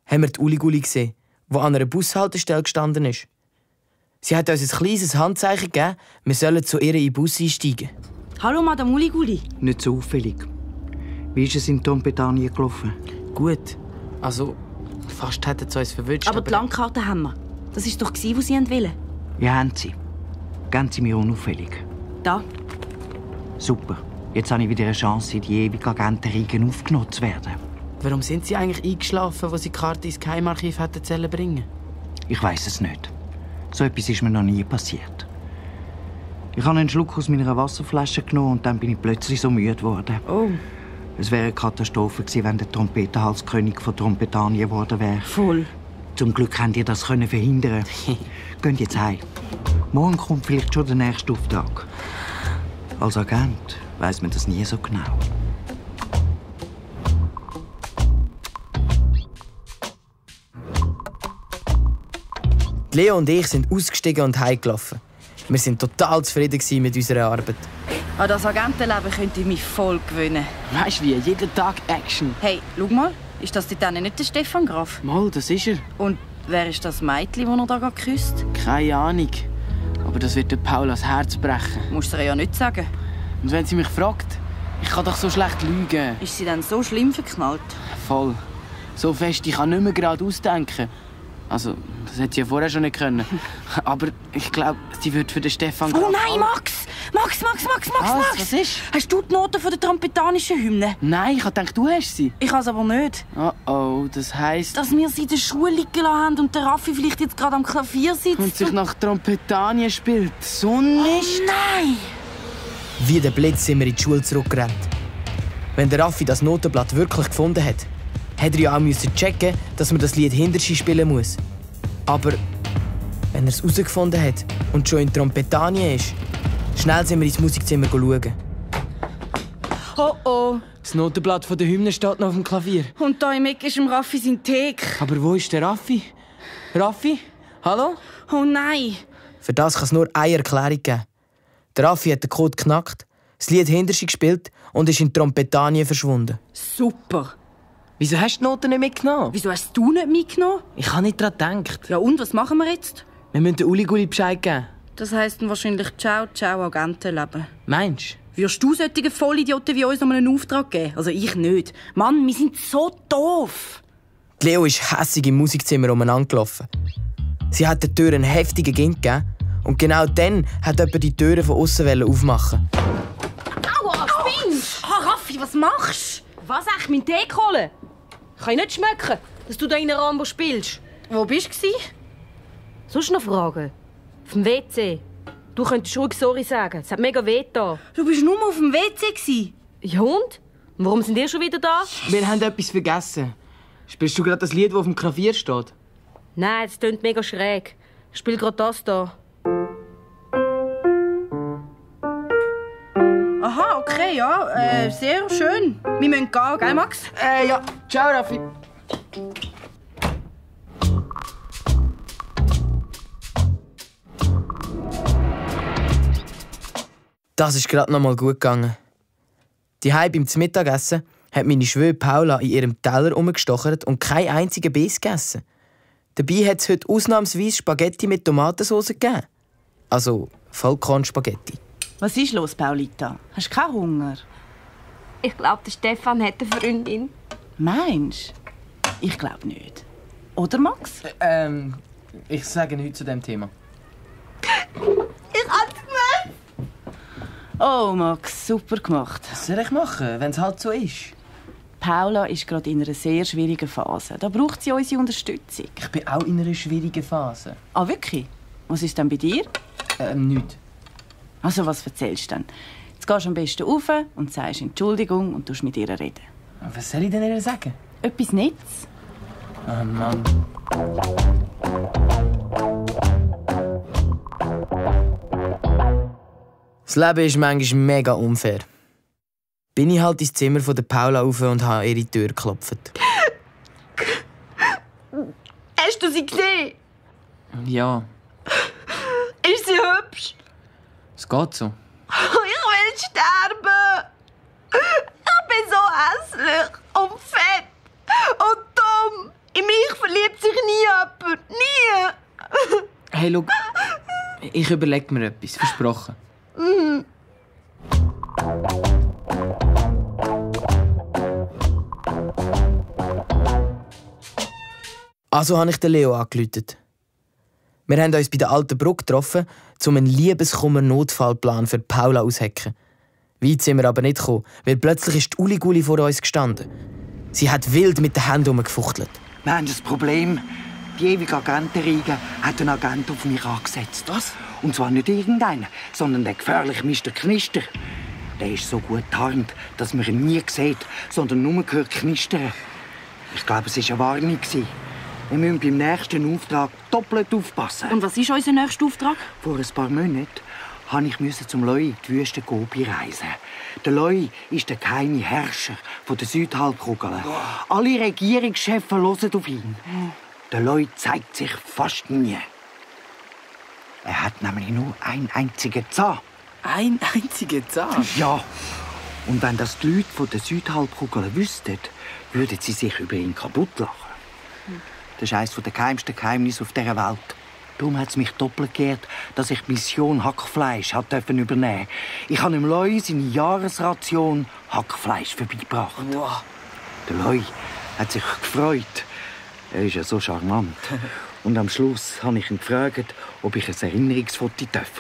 haben wir die Uliguli gesehen, die an einer Bushaltestelle gestanden ist. Sie hat uns ein kleines Handzeichen gegeben, wir sollen zu ihr in den Bus einsteigen. Hallo, Madame Uliguli. Nicht so auffällig. Wie ist es in Trompetanien gelaufen? Gut. Also, fast hätten sie uns verwünscht. Aber die Landkarte haben wir. Das war doch, was sie wollten. Ja, haben sie. Geben sie mir unauffällig. Da. Super. Jetzt habe ich wieder eine Chance, in die ewige Agentenriege aufgenommen zu werden. Warum sind Sie eigentlich eingeschlafen, als Sie die Karte ins Geheimarchiv hätten bringen? Ich weiss es nicht. So etwas ist mir noch nie passiert. Ich habe einen Schluck aus meiner Wasserflasche genommen und dann bin ich plötzlich so müde geworden. Oh. Es wäre eine Katastrophe gewesen, wenn der Trompetenhalskönig von Trompetanien geworden wäre. Voll. Zum Glück könnt ihr das verhindern. Geht jetzt heim. Morgen kommt vielleicht schon der nächste Auftrag. Als Agent weiss man das nie so genau. Leo und ich sind ausgestiegen und heimgelaufen. Wir waren total zufrieden mit unserer Arbeit. An das Agentenleben könnte ich mich voll gewöhnen. Weißt du wie? Jeden Tag Action. Hey, schau mal. Ist das dort nicht der Stefan Graf? Mal, das ist er. Und wer ist das Mädchen, das er da gerade küsst? Keine Ahnung. Aber das wird der Paulas Herz brechen. Musst du ihr ja nicht sagen. Und wenn sie mich fragt, ich kann doch so schlecht lügen. Ist sie dann so schlimm verknallt? Voll. So fest, ich kann nicht mehr gerade ausdenken. Also, das hätte sie ja vorher schon nicht können. Aber ich glaube, sie wird für den Stefan... Oh nein, Max! Max! Was ist? Hast du die Noten von der trompetanischen Hymne? Nein, ich dachte, du hast sie. Ich habe es aber nicht. Oh, das heisst... Dass wir sie in der Schule liegen lassen haben und der Raffi vielleicht jetzt gerade am Klavier sitzt. Und sich nach Trompetanien spielt. So nicht. Oh nein! Wie der Blitz sind wir in die Schule zurückgerannt. Wenn der Raffi das Notenblatt wirklich gefunden hat, hätte er ja auch checken, dass man das Lied Hinterschi spielen muss. Aber wenn er es herausgefunden hat und schon in Trompetanien ist, schnell sind wir ins Musikzimmer schauen. Oh. Das Notenblatt von der Hymne steht noch auf dem Klavier. Und da im Eck ist im Raffi sein Thek. Aber wo ist der Raffi? Raffi? Hallo? Oh nein! Für das kann es nur eine Erklärung geben. Der Raffi hat den Code geknackt, das Lied Hinterschi gespielt und ist in Trompetanien verschwunden. Super! Wieso hast du die Noten nicht mitgenommen? Wieso hast du nicht mitgenommen? Ich habe nicht daran gedacht. Ja und, was machen wir jetzt? Wir müssen den Uliguli Bescheid geben. Das heisst dann wahrscheinlich Ciao, Agentenleben. Meinst du? Würdest du solche Vollidioten wie uns noch einen Auftrag geben? Also ich nicht. Mann, wir sind so doof. Leo ist hässig im Musikzimmer umeinander gelaufen. Sie hat der Tür einen heftigen Gink gegeben und genau dann hat jemand die Türen von aussen aufmachen. Aua, spinnst! Raffi, was machst du? Was, echt meinen Tee holen? Kann ich nicht schmecken, dass du da in Rambo spielst. Wo bist du? Sonst noch Fragen? Auf dem WC. Du könntest ruhig sorry sagen. Es hat mega weh da. Du bist nur auf dem WC. Ja und? Warum sind ihr schon wieder da? Wir haben etwas vergessen. Spielst du gerade das Lied, das auf dem Klavier steht? Nein, es klingt mega schräg. Ich spiele gerade das da. Aha, okay, ja. Sehr schön. Wir müssen gehen, gell, Max? Ja. Ciao, Raffi. Das ist gerade noch mal gut gegangen. Die Heim beim Mittagessen hat meine Schwöhe Paula in ihrem Teller rumgestochert und keinen einzigen Biss gegessen. Dabei hat es heute ausnahmsweise Spaghetti mit Tomatensauce gegeben. Also Vollkornspaghetti. Was ist los, Paulita? Hast du keinen Hunger? Ich glaube, der Stefan hat eine Freundin. Meinst du? Ich glaube nicht. Oder, Max? Ich sage nichts zu dem Thema. Ich hab's gemacht! Oh, Max, super gemacht. Was soll ich machen, wenn es halt so ist? Paula ist gerade in einer sehr schwierigen Phase. Da braucht sie unsere Unterstützung. Ich bin auch in einer schwierigen Phase. Ah, wirklich? Was ist denn bei dir? Nichts. Also, was erzählst du denn? Jetzt gehst du am besten rauf und sagst Entschuldigung und tust mit ihr reden. Was soll ich denn ihr sagen? Etwas Nettes. Oh Mann. Das Leben ist manchmal mega unfair. Bin ich halt ins Zimmer von der Paula rauf und habe ihre Tür geklopft. Hast du sie gesehen? Ja, Ist sie hübsch? es geht so. Ich will sterben! Ich bin so hässlich und fett und dumm. In mich verliebt sich nie jemand. Nie! Hey, schau, ich überlege mir etwas, versprochen. Also habe ich den Leo angerufen. Wir haben uns bei der alten Brücke getroffen, um einen Liebeskummer-Notfallplan für Paula auszuhacken. Weit sind wir aber nicht gekommen, weil plötzlich ist die Uli-Guli vor uns gestanden. Sie hat wild mit den Händen herumgefuchtelt. Wir haben das Problem. Die ewige Agentenriege hat einen Agent auf mich angesetzt. Was? Und zwar nicht irgendeinen, sondern der gefährliche Mr. Knister. Der ist so gut getarnt, dass man ihn nie sieht, sondern nur hört knistern. Ich glaube, es war eine Warnung. Wir müssen beim nächsten Auftrag doppelt aufpassen. Und was ist unser nächster Auftrag? Vor ein paar Monaten musste ich zum Loi in die Wüste Gobi reisen. Der Loi ist der geheime Herrscher der Südhalbkugel. Alle Regierungschefs hören auf ihn. Der Loi zeigt sich fast nie. Er hat nämlich nur einen einzigen Zahn. Ein einziger Zahn? Ja. Und wenn das die Leute von der Südhalbkugel wüssten, würden sie sich über ihn kaputt lachen. Das ist eines der geheimsten Geheimnisse auf dieser Welt. Darum hat es mich doppelt geehrt, dass ich die Mission Hackfleisch übernehmen durfte. Ich habe dem Loi seine Jahresration Hackfleisch vorbeigebracht. Wow. Der Loi hat sich gefreut. Er ist ja so charmant. Und am Schluss habe ich ihn gefragt, ob ich ein Erinnerungsfoto darf.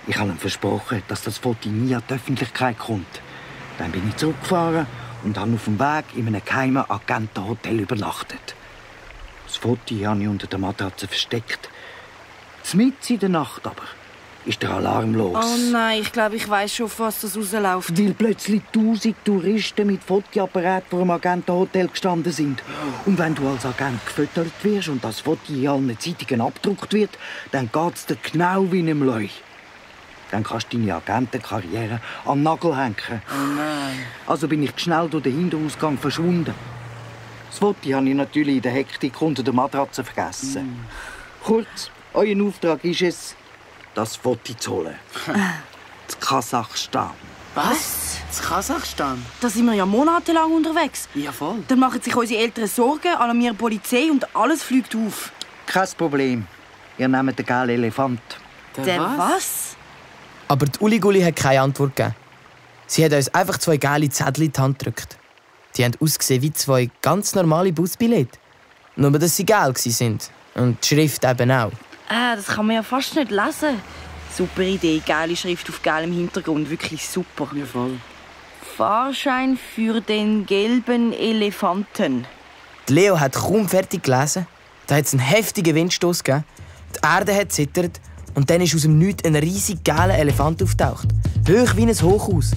Ich habe ihm versprochen, dass das Foto nie an die Öffentlichkeit kommt. Dann bin ich zurückgefahren und habe auf dem Weg in einem geheimen Agentenhotel übernachtet. Das Foto habe ich unter der Matratze versteckt. Mitten in der Nacht aber ist der Alarm los. Oh nein, ich glaube, ich weiss schon, auf was das rausläuft. Weil plötzlich 1000 Touristen mit Fotoapparat vor dem Agentenhotel gestanden sind. Und wenn du als Agent gefüttert wirst und das Foto in allen Zeitungen abgedruckt wird, dann geht es dir genau wie einem Leu. Dann kannst du deine Agentenkarriere an den Nagel hängen. Oh nein. Also bin ich schnell durch den Hinterausgang verschwunden. Das Foto habe ich natürlich in der Hektik unter der Matratze vergessen. Kurz, euer Auftrag ist es, das Foto zu holen. zu Kasachstan. Was? In Kasachstan? Da sind wir ja monatelang unterwegs. Ja, voll. Dann machen sich unsere Eltern Sorgen, alarmieren die Polizei und alles fliegt auf. Kein Problem. Ihr nehmt den gelben Elefant. Der was? Aber die Uli-Guli hat keine Antwort gegeben. Sie hat uns einfach 2 geile Zettel in die Hand gedrückt. Die haben ausgesehen wie 2 ganz normale Busbillette. Nur, dass sie geil waren. Und die Schrift eben auch. Das kann man ja fast nicht lesen. Super Idee, geile Schrift auf geilem Hintergrund. Wirklich super. Ja, voll. Fahrschein für den gelben Elefanten. Die Leo hat kaum fertig gelesen. Da hat es einen heftigen Windstoß gegeben. Die Erde hat zittert. Und dann ist aus dem Nichts ein riesig geiler Elefant aufgetaucht. Hoch wie ein Hochhaus.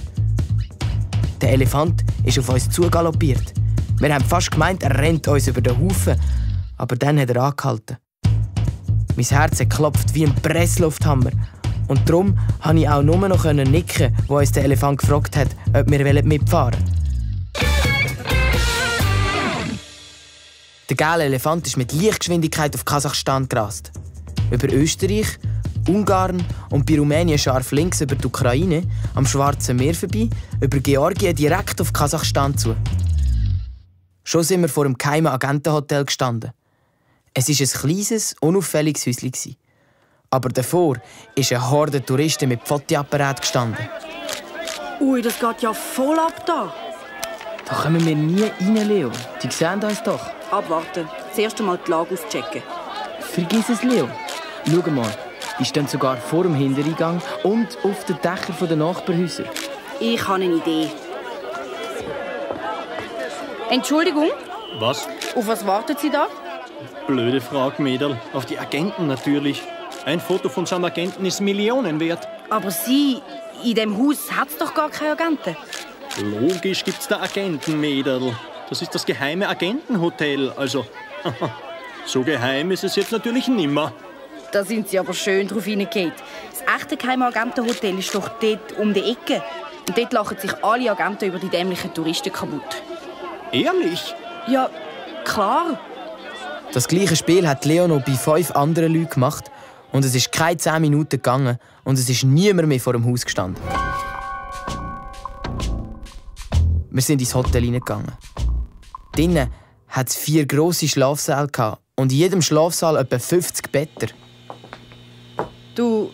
Der Elefant ist auf uns zugaloppiert. Wir haben fast gemeint, er rennt uns über den Haufen. Aber dann hat er angehalten. Mein Herz hat geklopft wie ein Presslufthammer. Und darum konnte ich auch nur noch nicken, wo uns der Elefant gefragt hat, ob wir mitfahren wollen. Der geile Elefant ist mit Lichtgeschwindigkeit auf Kasachstan gerast. Über Österreich, Ungarn und bei Rumänien scharf links über die Ukraine, am Schwarzen Meer vorbei, über Georgien direkt auf Kasachstan zu. Schon sind wir vor einem geheimen Agentenhotel gestanden. Es war ein kleines, unauffälliges Häuschen. Aber davor ist eine Horde Touristen mit Fotoapparat gestanden. Ui, das geht ja voll ab da. Da kommen wir nie rein, Leo. Die sehen uns doch. Abwarten. Zuerst einmal die Lage auschecken. Vergiss es, Leo. Schau mal, die stehen sogar vor dem Hintereingang und auf den Dächern der Nachbarhäuser. Ich habe eine Idee. Entschuldigung? Was? Auf was warten Sie da? Blöde Frage, Mädel. Auf die Agenten natürlich. Ein Foto von so einem Agenten ist Millionen wert. Aber Sie, in dem Haus hat es doch gar keine Agenten. Logisch gibt's da Agenten, Mädel. Das ist das geheime Agentenhotel. Also, so geheim ist es jetzt natürlich nimmer. Da sind Sie aber schön drauf hineingegangen. Das echte geheime Agentenhotel ist doch dort um die Ecke. Und dort lachen sich alle Agenten über die dämlichen Touristen kaputt. Ehrlich? Ja, klar. Das gleiche Spiel hat Leo noch bei 5 anderen Leuten gemacht. Und es ist keine 10 Minuten gegangen und es ist niemand mehr vor dem Haus gestanden. Wir sind ins Hotel hineingegangen. Drinnen hatte es 4 grosse Schlafsäle und in jedem Schlafsaal etwa 50 Betten. Du,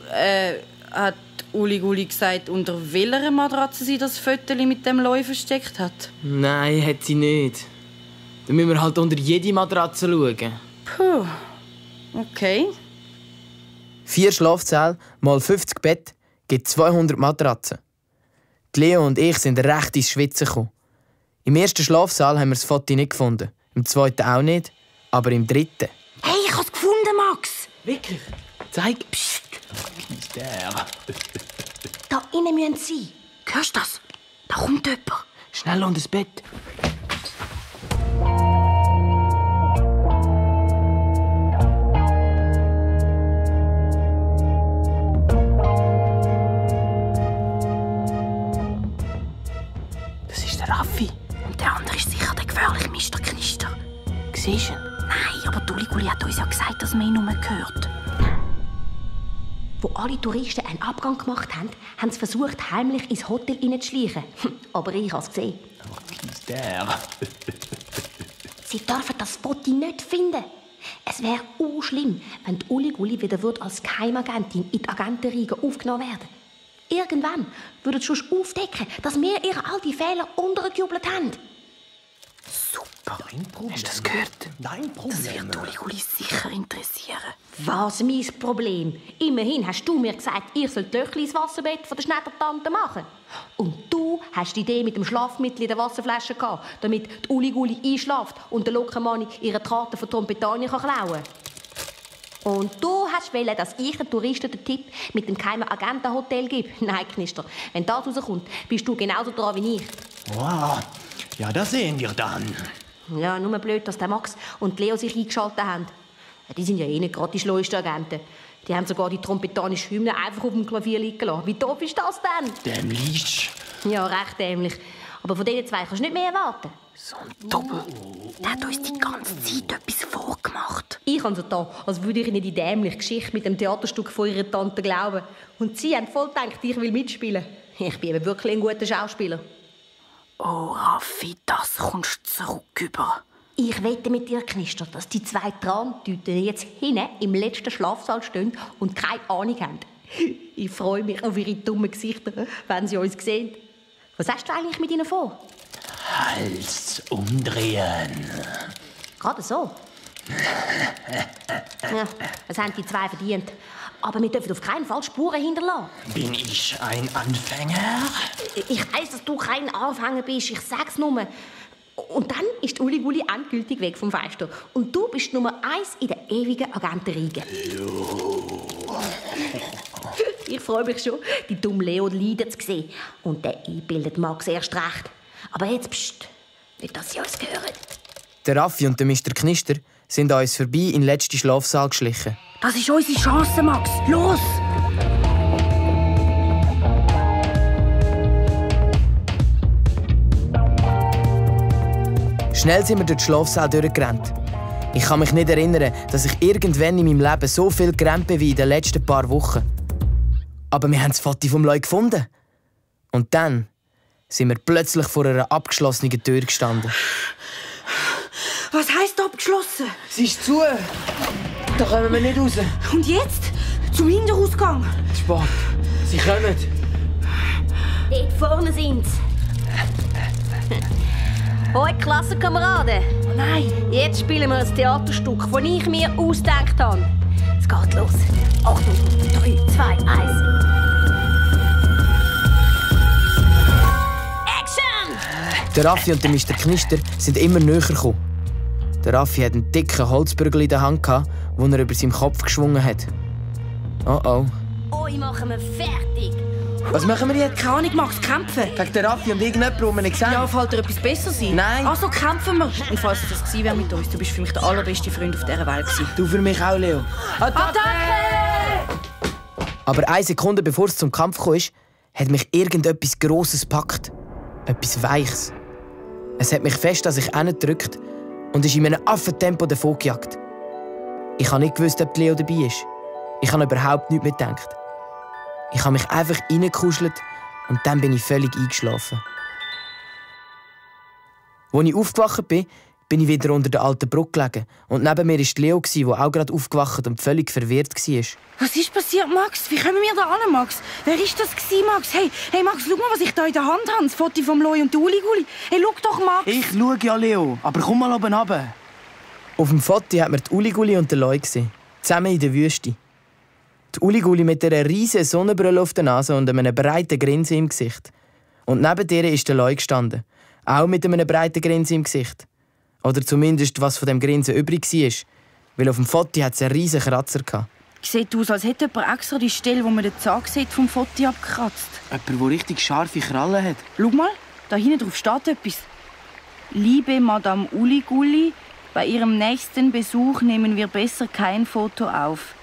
hat Uli Guli gesagt, unter welcher Matratze sie das Fötterchen mit dem Leu versteckt hat? Nein, hat sie nicht. Dann müssen wir halt unter jede Matratze schauen. Puh, okay. 4 Schlafsäle mal 50 Bett gibt 200 Matratzen. Die Leo und ich sind recht ins Schwitzen gekommen. Im ersten Schlafsaal haben wir das Foto nicht gefunden. Im zweiten auch nicht, aber im dritten. Hey, ich hab's gefunden, Max! Wirklich? Zeig. Psst. Der. Da innen müssen sie. Hörst du das? Da kommt jemand. Schnell unter das Bett. Das ist der Raffi. Und der andere ist sicher der gefährliche Mr. Knister. Siehst du ihn? Nein, aber Uli Guli hat uns ja gesagt, dass man ihn nur hört. Wo alle Touristen einen Abgang gemacht haben, haben sie versucht, heimlich ins Hotel hineinzuschleichen. Aber ich habe es gesehen. Der. Sie dürfen das Foto nicht finden. Es wäre schlimm, wenn die Uli Guli wieder als Geheimagentin in die Agentenriege aufgenommen werden. Irgendwann würden sie schon aufdecken, dass wir ihre alten Fehler untergejubelt haben. Super. Hast du das gehört? Dein Problem. Das wird Uli Guli sicher interessieren. Was mein Problem? Immerhin hast du mir gesagt, ich soll die Löchli ins Wasserbett von der Schneidertante machen. Und du hast die Idee mit dem Schlafmittel in der Wasserflasche gehabt, damit die Uli Guli einschläft und der Lockermanni ihre Karten von Trompetania klauen kann. Und du hast wollen, dass ich den Touristen den Tipp mit dem geheimen Agentenhotel gebe. Nein, Knister, wenn das rauskommt, bist du genauso dran wie ich. Wow. Ja, das sehen wir dann. Ja, nur blöd, dass der Max und Leo sich eingeschaltet haben. Die sind ja eh nicht gerade die schleuesten Agenten. Die haben sogar die trompetanische Hymne einfach auf dem Klavier liegen lassen. Wie doof ist das denn? Dämlich. Ja, recht dämlich. Aber von diesen 2 kannst du nicht mehr erwarten. So ein Doppel. Der hat uns die ganze Zeit etwas vorgemacht. Ich habe so da, als würde ich ihnen die dämliche Geschichte mit dem Theaterstück von ihrer Tante glauben. Und sie haben voll gedacht, ich will mitspielen. Ich bin eben wirklich ein guter Schauspieler. Oh, Raffi, das kommst du zurück über. Ich wette mit dir, Knister, dass die 2 Trantüten jetzt hinten im letzten Schlafsaal stehen und keine Ahnung haben. Ich freue mich auf ihre dummen Gesichter, wenn sie uns sehen. Was hast du eigentlich mit ihnen vor? Hals umdrehen. Gerade so. Ja, das haben die zwei verdient. Aber wir dürfen auf keinen Fall Spuren hinterlassen. Bin ich ein Anfänger? Ich weiss, dass du kein Anfänger bist. Ich sag's nur. Und dann ist Uli-Gulli endgültig weg vom Fenster. Und du bist Nummer 1 in der ewigen Agentenriege. Ich freue mich schon, die dumme Leo leiden zu sehen. Und der einbildet Max erst recht. Aber jetzt pst, nicht, dass sie uns hören. Der Raffi und der Mr. Knister sind an uns vorbei in den letzten Schlafsaal geschlichen. Das ist unsere Chance, Max. Los! Schnell sind wir durch den Schlafsaal durchgerannt. Ich kann mich nicht erinnern, dass ich irgendwann in meinem Leben so viel gerannt bin wie in den letzten paar Wochen. Aber wir haben das Foto vom Leu gefunden. Und dann sind wir plötzlich vor einer abgeschlossenen Tür gestanden. Was heisst abgeschlossen? Sie ist zu. Da kommen wir nicht raus. Und jetzt? Zum Hinterausgang? Spät. Sie kommen. Dort vorne sind's. Hoi, Klassenkameraden. Oh nein. Jetzt spielen wir ein Theaterstück, das ich mir ausgedacht habe. Es geht los. Achtung, 3, 2, 1. Action! Der Raffi und der Mr. Knister sind immer näher gekommen. Der Raffi hatte einen dicken Holzbügel in der Hand, den er über seinem Kopf geschwungen hat. Oh oh. Oi, machen wir fertig. Was machen wir jetzt? Keine Ahnung, Max, kämpfen. Gegen den Raffi und irgendjemand, den wir nicht sehen? Ja, fällt dir etwas besser sein? Nein. Also kämpfen wir. Und falls es das gewesen wäre mit uns, du bist für mich der allerbeste Freund auf dieser Welt gewesen. Du für mich auch, Leo. Attacke! Aber 1 Sekunde bevor es zum Kampf kam, hat mich irgendetwas Grosses gepackt. Etwas Weiches. Es hat mich fest an sich hingedrückt und ist in einem Affentempo davongejagt. Ich habe nicht gewusst, ob Leo dabei ist. Ich habe überhaupt nichts mehr gedacht. Ich habe mich einfach reingekuschelt und dann bin ich völlig eingeschlafen. Als ich aufgewacht bin, bin ich wieder unter der alten Brücke gelegen. Und neben mir war Leo, der auch gerade aufgewacht und völlig verwirrt war. Was ist passiert, Max? Wie kommen wir da an, Max? Wer ist das gewesen, Max? Hey, Max, schau mal, was ich da in der Hand habe. Das Foto vom Loi und der Uli-Gulli. Hey, schau doch, Max. Ich schaue ja, Leo. Aber komm mal oben runter. Auf dem Foto hat man die Uli-Gulli und den Loi gesehen. Zusammen in der Wüste. Die Uli-Gulli mit einer riesigen Sonnenbrille auf der Nase und einem breiten Grinsen im Gesicht. Und neben ihr ist der Loi gestanden. Auch mit einem breiten Grinsen im Gesicht. Oder zumindest, was von dem Grinsen übrig war. Weil auf dem Foto hat es einen riesigen Kratzer gehabt. Sieht aus, als hätte jemand extra die Stelle, wo man den Zahn sieht, vom Foto abgekratzt. Jemand, der richtig scharfe Krallen hat. Schau mal, da hinten drauf steht etwas. Liebe Madame Uli-Gulli, bei Ihrem nächsten Besuch nehmen wir besser kein Foto auf.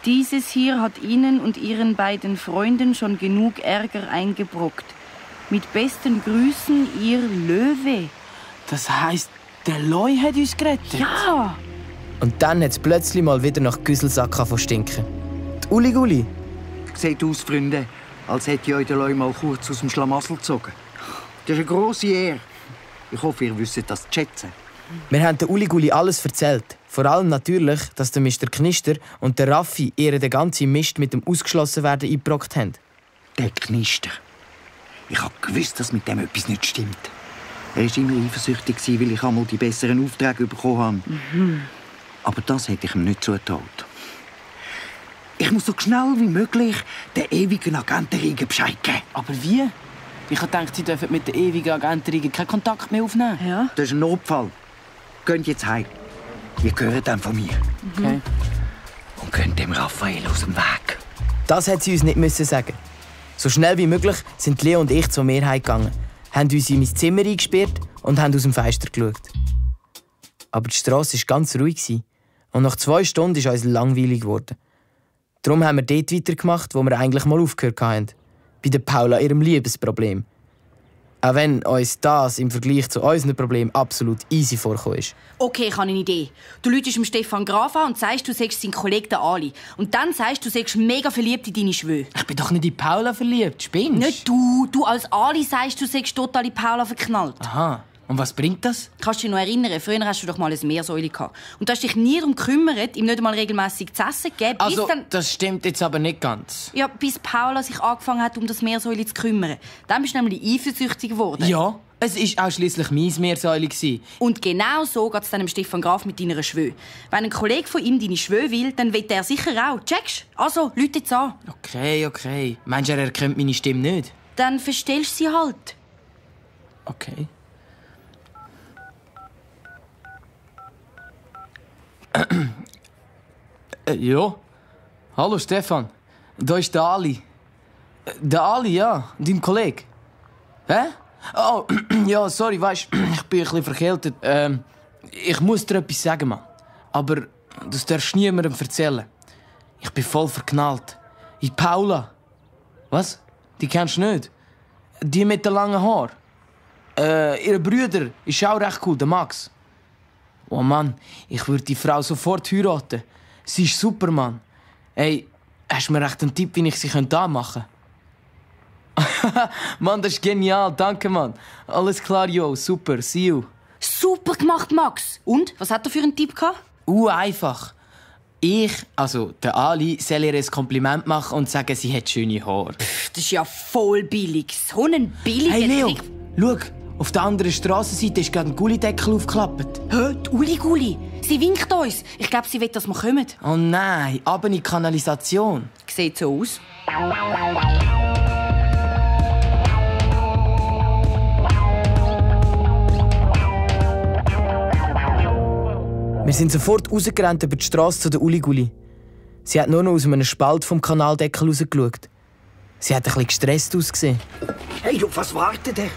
Dieses hier hat Ihnen und Ihren beiden Freunden schon genug Ärger eingebrockt. Mit besten Grüßen, Ihr Löwe. Das heisst, der Loi hat uns gerettet? Ja! Und dann hat es plötzlich mal wieder nach Güsselsack von stinken. Die Uli-Gulli. Sieht aus, Freunde, als hätte ich euch den Loi mal kurz aus dem Schlamassel gezogen. Das ist eine grosse Ehre. Ich hoffe, ihr wisst das zu schätzen. Wir haben der Uli-Gulli alles erzählt. Vor allem natürlich, dass der Mr. Knister und der Raffi ihr den ganzen Mist mit dem Ausgeschlossenwerden eingebrockt haben. Der Knister. Ich habe gewusst, dass mit dem etwas nicht stimmt. Er war immer eifersüchtig, weil ich einmal die besseren Aufträge bekommen habe. Aber das hätte ich ihm nicht zugetraut. Ich muss so schnell wie möglich der ewigen Agentenriege Bescheid geben. Aber wie? Ich habe gedacht, Sie dürfen mit der ewigen Agentenriege keinen Kontakt mehr aufnehmen. Ja? Das ist ein Notfall. Geht jetzt heim. Ihr gehört dann von mir. Okay. Und könnt dem Raphael aus dem Weg. Das hat sie uns nicht müssen sagen. So schnell wie möglich sind Leo und ich zur Mehrheit gegangen, haben uns in mein Zimmer eingesperrt und haben aus dem Fenster geschaut. Aber die Strasse war ganz ruhig und nach 2 Stunden ist uns langweilig geworden. Darum haben wir dort weitergemacht, wo wir eigentlich mal aufgehört haben. Bei der Paula ihrem Liebesproblem. Auch wenn uns das im Vergleich zu unseren Problemen absolut easy vorgekommen ist. Okay, ich habe eine Idee. Du läutest dem Stefan Graf an und sagst, du sagst sein Kollege der Ali. Und dann sagst du sagst mega verliebt in deine Schwöhe. Ich bin doch nicht in Paula verliebt, spinnst? Nicht du. Du als Ali sagst, du sagst total in Paula verknallt. Aha. Und was bringt das? Kannst du dich noch erinnern? Früher hast du doch mal ein Meersäule gehabt. Und du hast dich nie darum gekümmert, ihm nicht einmal regelmässig zu essen gegeben. Also, das stimmt jetzt aber nicht ganz. Ja, bis Paula sich angefangen hat, um das Meersäule zu kümmern. Dann bist du nämlich eifersüchtig geworden. Ja, es war auch schliesslich mein Meersäule. Und genau so geht es dann dem Stefan Graf mit deiner Schwö. Wenn ein Kollege von ihm deine Schwö will, dann will er sicher auch. Checkst? Also, Leute jetzt an. Okay. Meinst du, er erkennt meine Stimme nicht? Dann verstellst du sie halt. Okay. Ja. Hallo Stefan. Da ist der Ali. Der Ali, ja. Dein Kollege. Hä? Oh, ja, sorry, weisst, ich bin ein bisschen verkältet. Ich muss dir etwas sagen, Mann. Aber das darfst du niemandem erzählen. Ich bin voll verknallt. In Paula. Was? Die kennst du nicht? Die mit den langen Haaren. Ihr Bruder ist auch recht cool, der Max. Oh Mann, ich würde die Frau sofort heiraten. Sie ist super, Mann. Hey, hast du mir echt einen Tipp, wie ich sie anmachen könnte? Mann, das ist genial. Danke, Mann. Alles klar, yo. Super. See you. Super gemacht, Max. Und? Was hat er für einen Tipp gehabt? Einfach. Der Ali, soll ihr ein Kompliment machen und sagen, sie hat schöne Haare. Das ist ja voll billig. So einen billigen Hey, Leo, Trick. schau. Auf der anderen Strassenseite ist gerade ein Gullideckel aufgeklappt. Hä? Die Uli-Gulli. Sie winkt uns. Ich glaube, sie will, dass wir kommen. Oh nein, ab in die Kanalisation. Sieht so aus. Wir sind sofort rausgerannt über die Strasse zu der Uli-Gulli. Sie hat nur noch aus einem Spalt vom Kanaldeckel rausgeschaut. Sie hat ein bisschen gestresst ausgesehen. Hey, du, was wartet ihr?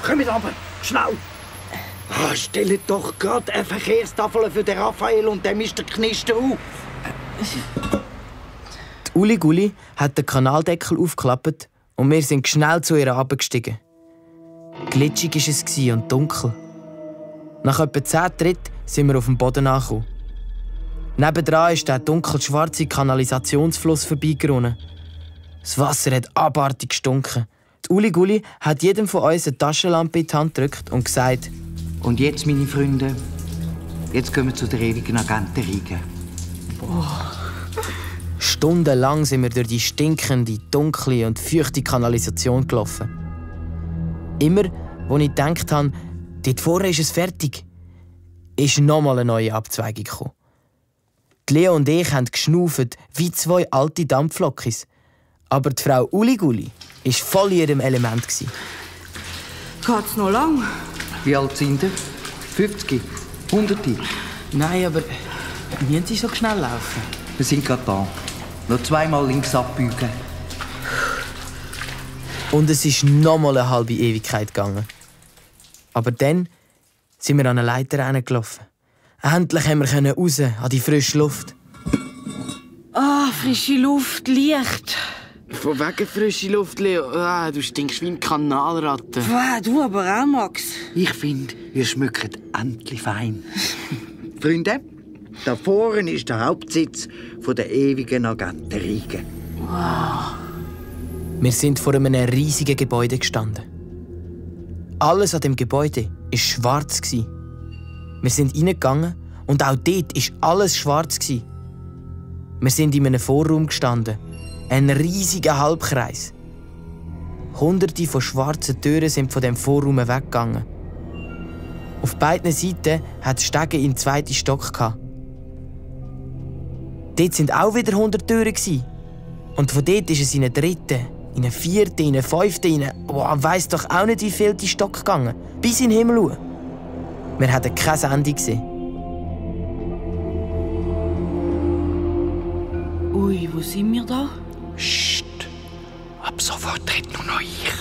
Kommt runter, schnell! Stellt doch gerade eine Verkehrstafel für den Raphael und den Mr. Knister auf. Die Uli-Gulli hat den Kanaldeckel aufgeklappt und wir sind schnell zu ihr herabgestiegen. Glitschig war es und dunkel. Nach etwa 10 Tritten sind wir auf dem Boden angekommen. Nebendran ist der dunkelschwarze Kanalisationsfluss vorbeigerunnen. Das Wasser hat abartig gestunken. Die Uli-Gulli hat jedem von uns eine Taschenlampe in die Hand gedrückt und gesagt: Und jetzt, meine Freunde, jetzt gehen wir zu der ewigen Agentenriege. Stundenlang sind wir durch die stinkende, dunkle und feuchte Kanalisation gelaufen. Immer, als ich gedacht habe, dort vorne ist es fertig, ist nochmal eine neue Abzweigung gekommen. Die Leo und ich haben geschnauft wie 2 alte Dampflokis. Aber die Frau Uli-Gulli war voll in ihrem Element. Geht's noch lang? Wie alt sind ihr? 50? 100? Nein, aber müssen Sie so schnell laufen? Wir sind gerade da. Noch 2-mal links abbiegen. Und es ist nochmal eine halbe Ewigkeit gegangen. Aber dann sind wir an eine Leiter hingelaufen. Endlich haben wir raus an die frische Luft. Frische Luft, Licht. Von wegen frische Luft, Leo. Du stinkst wie ein Kanalratte. Du aber auch, Max. Ich finde, ihr schmückt endlich fein. Freunde, da vorne ist der Hauptsitz der ewigen Agentenriege. Wow. Wir sind vor einem riesigen Gebäude gestanden. Alles an dem Gebäude war schwarz. Wir sind reingegangen und auch dort war alles schwarz. Wir sind in einem Vorraum gestanden. Ein riesiger Halbkreis. Hunderte von schwarzen Türen sind von dem Vorraum weggegangen. Auf beiden Seiten hat es Stege in den 2. Stock gehabt. Dort sind auch wieder 100 Türen. Und von dort ist es in einen 3., in einen 4., in einen 5., weiss doch auch nicht, wie viel die Stock gegangen. Bis in den Himmel schauen. Wir hatten kein Ende gesehen. Ui, wo sind wir da? Psst! Ab sofort redet nur noch ich.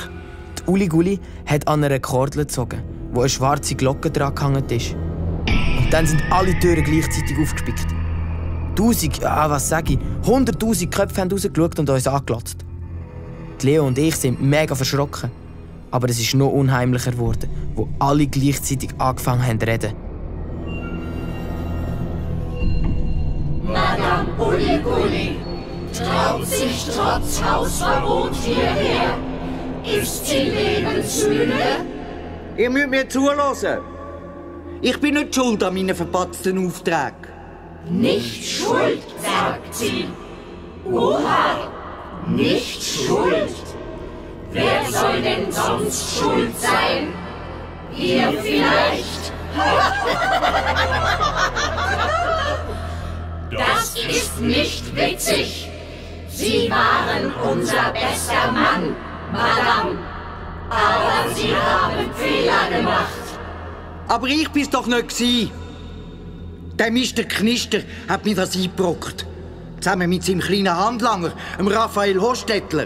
Die Uli-Gulli hat an einer Kordel gezogen, wo eine schwarze Glocke dran gehangen ist. Und dann sind alle Türen gleichzeitig aufgespickt. 100'000 Köpfe haben rausgeschaut und uns angeglotzt. Die Leo und ich sind mega verschrocken. Aber es ist noch unheimlicher geworden, wo alle gleichzeitig angefangen haben zu reden. Madame Uli-Gulli traut sich trotz Hausverbot hierher. Ist sie lebensmüde? Ihr müsst mir zuhören. Ich bin nicht schuld an meinen verpatzten Aufträgen. Nicht schuld, sagt sie. Oha, nicht schuld. Wer soll denn sonst schuld sein? Ihr vielleicht? Das ist nicht witzig. Sie waren unser bester Mann, Madame. Aber Sie haben Fehler gemacht. Aber ich bin's doch nicht gsi. Der Mr. Knister hat mir das eingebrockt. Zusammen mit seinem kleinen Handlanger, dem Raphael Hostetler.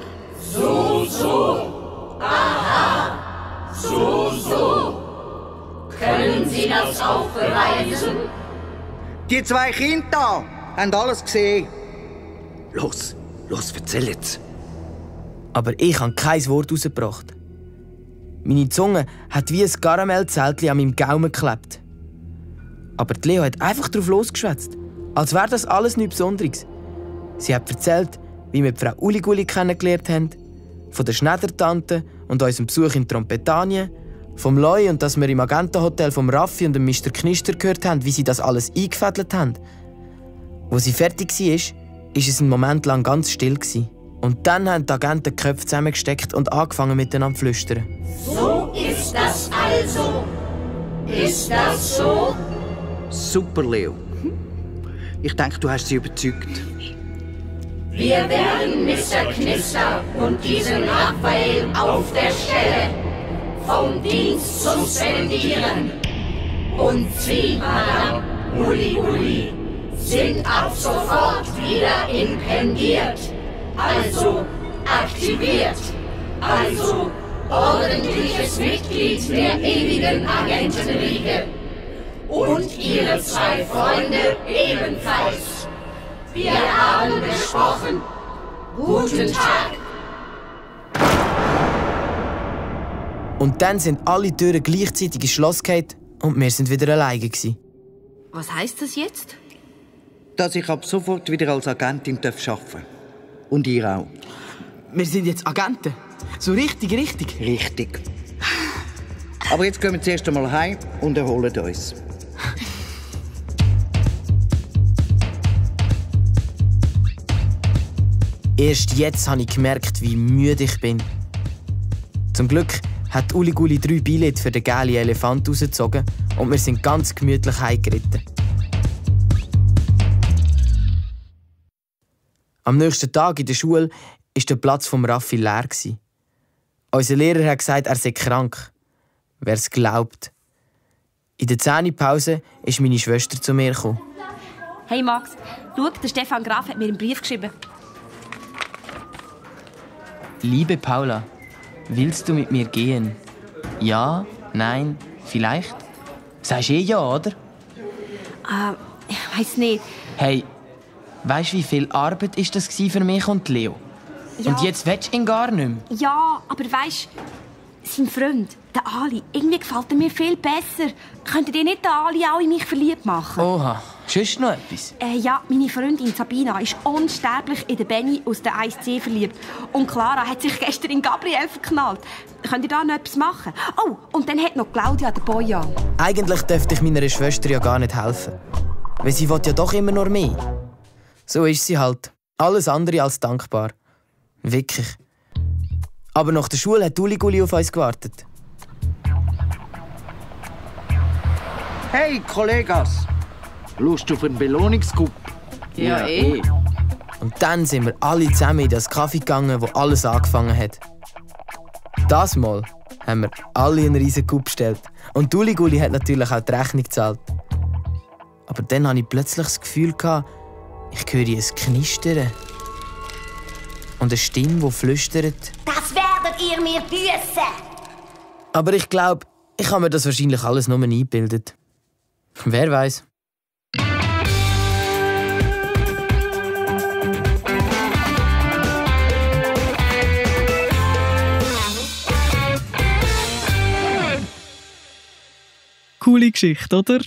So. Aha. So. Können Sie das auch beweisen? Die 2 Kinder da haben alles gesehen. Los, erzähl jetzt. Aber ich habe kein Wort rausgebracht. Meine Zunge hat wie ein Karamellzeltchen an meinem Gaumen geklebt. Aber die Leo hat einfach drauf losgeschwätzt, als wäre das alles nichts Besonderes. Sie hat erzählt, wie wir Frau Uliguli kennengelernt haben, von der Schneidertante und unserem Besuch in Trompetanien, vom Loi und dass wir im Agentenhotel vom Raffi und dem Mr. Knister gehört haben, wie sie das alles eingefädelt haben. Wo sie fertig war, war es einen Moment lang ganz still. Und dann haben die Agenten die Köpfe zusammengesteckt und angefangen miteinander zu flüstern. So ist das also. Ist das so? Super, Leo. Ich denke, du hast sie überzeugt. Wir werden Mr. Knister und diesen Raphael auf der Stelle vom Dienst suspendieren. Und Sie, Madame Uliguli, sind ab sofort wieder impendiert. Also aktiviert. Also ordentliches Mitglied der ewigen Agentenriege. Und Ihre 2 Freunde ebenfalls. Wir haben besprochen. Guten Tag. Und dann sind alle Türen gleichzeitig ins Schloss gefallen und wir sind wieder alleine gewesen. Was heisst das jetzt? Dass ich ab sofort wieder als Agentin arbeiten darf. Und ihr auch. Wir sind jetzt Agenten. So richtig. Richtig. Aber jetzt gehen wir zuerst einmal heim und erholen uns. Erst jetzt habe ich gemerkt, wie müde ich bin. Zum Glück hat Uliguli 3 Billette für den gelben Elefant rausgezogen und wir sind ganz gemütlich heimgeritten. Am nächsten Tag in der Schule war der Platz vom Raffi leer. Unser Lehrer hat gesagt, er sei krank. Wer es glaubt. In der Zähnepause ist meine Schwester zu mir gekommen. Hey Max, schau, der Stefan Graf hat mir einen Brief geschrieben. Liebe Paula, willst du mit mir gehen? Ja, nein, vielleicht? Sagst du ja, oder? Ich weiss nicht. Hey, weißt du, wie viel Arbeit ist das für mich und Leo? Ja. Und jetzt willst du ihn gar nicht mehr? Ja, aber weisst, sein Freund, der Ali, irgendwie gefällt er mir viel besser. Könntet ihr nicht den Ali auch in mich verliebt machen? Oha, sonst noch etwas? Ja, meine Freundin Sabina ist unsterblich in den Benny aus der 1C verliebt. Und Clara hat sich gestern in Gabriel verknallt. Könnt ihr da noch etwas machen? Oh, und dann hat noch Claudia den Boy an. Eigentlich dürfte ich meiner Schwester ja gar nicht helfen. Weil sie will ja doch immer noch mehr. So ist sie halt. Alles andere als dankbar. Wirklich. Aber nach der Schule hat Uliguli auf uns gewartet. Hey, Kollegas! Lust auf einen Belohnungscup? Ja, eh. Und dann sind wir alle zusammen in das Café gegangen, wo alles angefangen hat. Das Mal haben wir alle einen riesen Cup bestellt. Und Uliguli hat natürlich auch die Rechnung gezahlt. Aber dann hatte ich plötzlich das Gefühl, ich höre ein Knistern. Und eine Stimme, die flüstert. Das werdet ihr mir büssen! Aber ich glaube, ich habe mir das wahrscheinlich alles nur eingebildet. Wer weiß? Coole Geschichte, oder?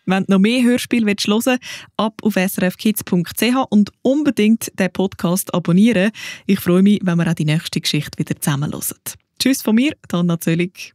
Wenn du noch mehr Hörspiele hören willst, ab auf srfkids.ch und unbedingt den Podcast abonnieren. Ich freue mich, wenn wir auch die nächste Geschichte wieder zusammen hören. Tschüss von mir, Anna Zöllig.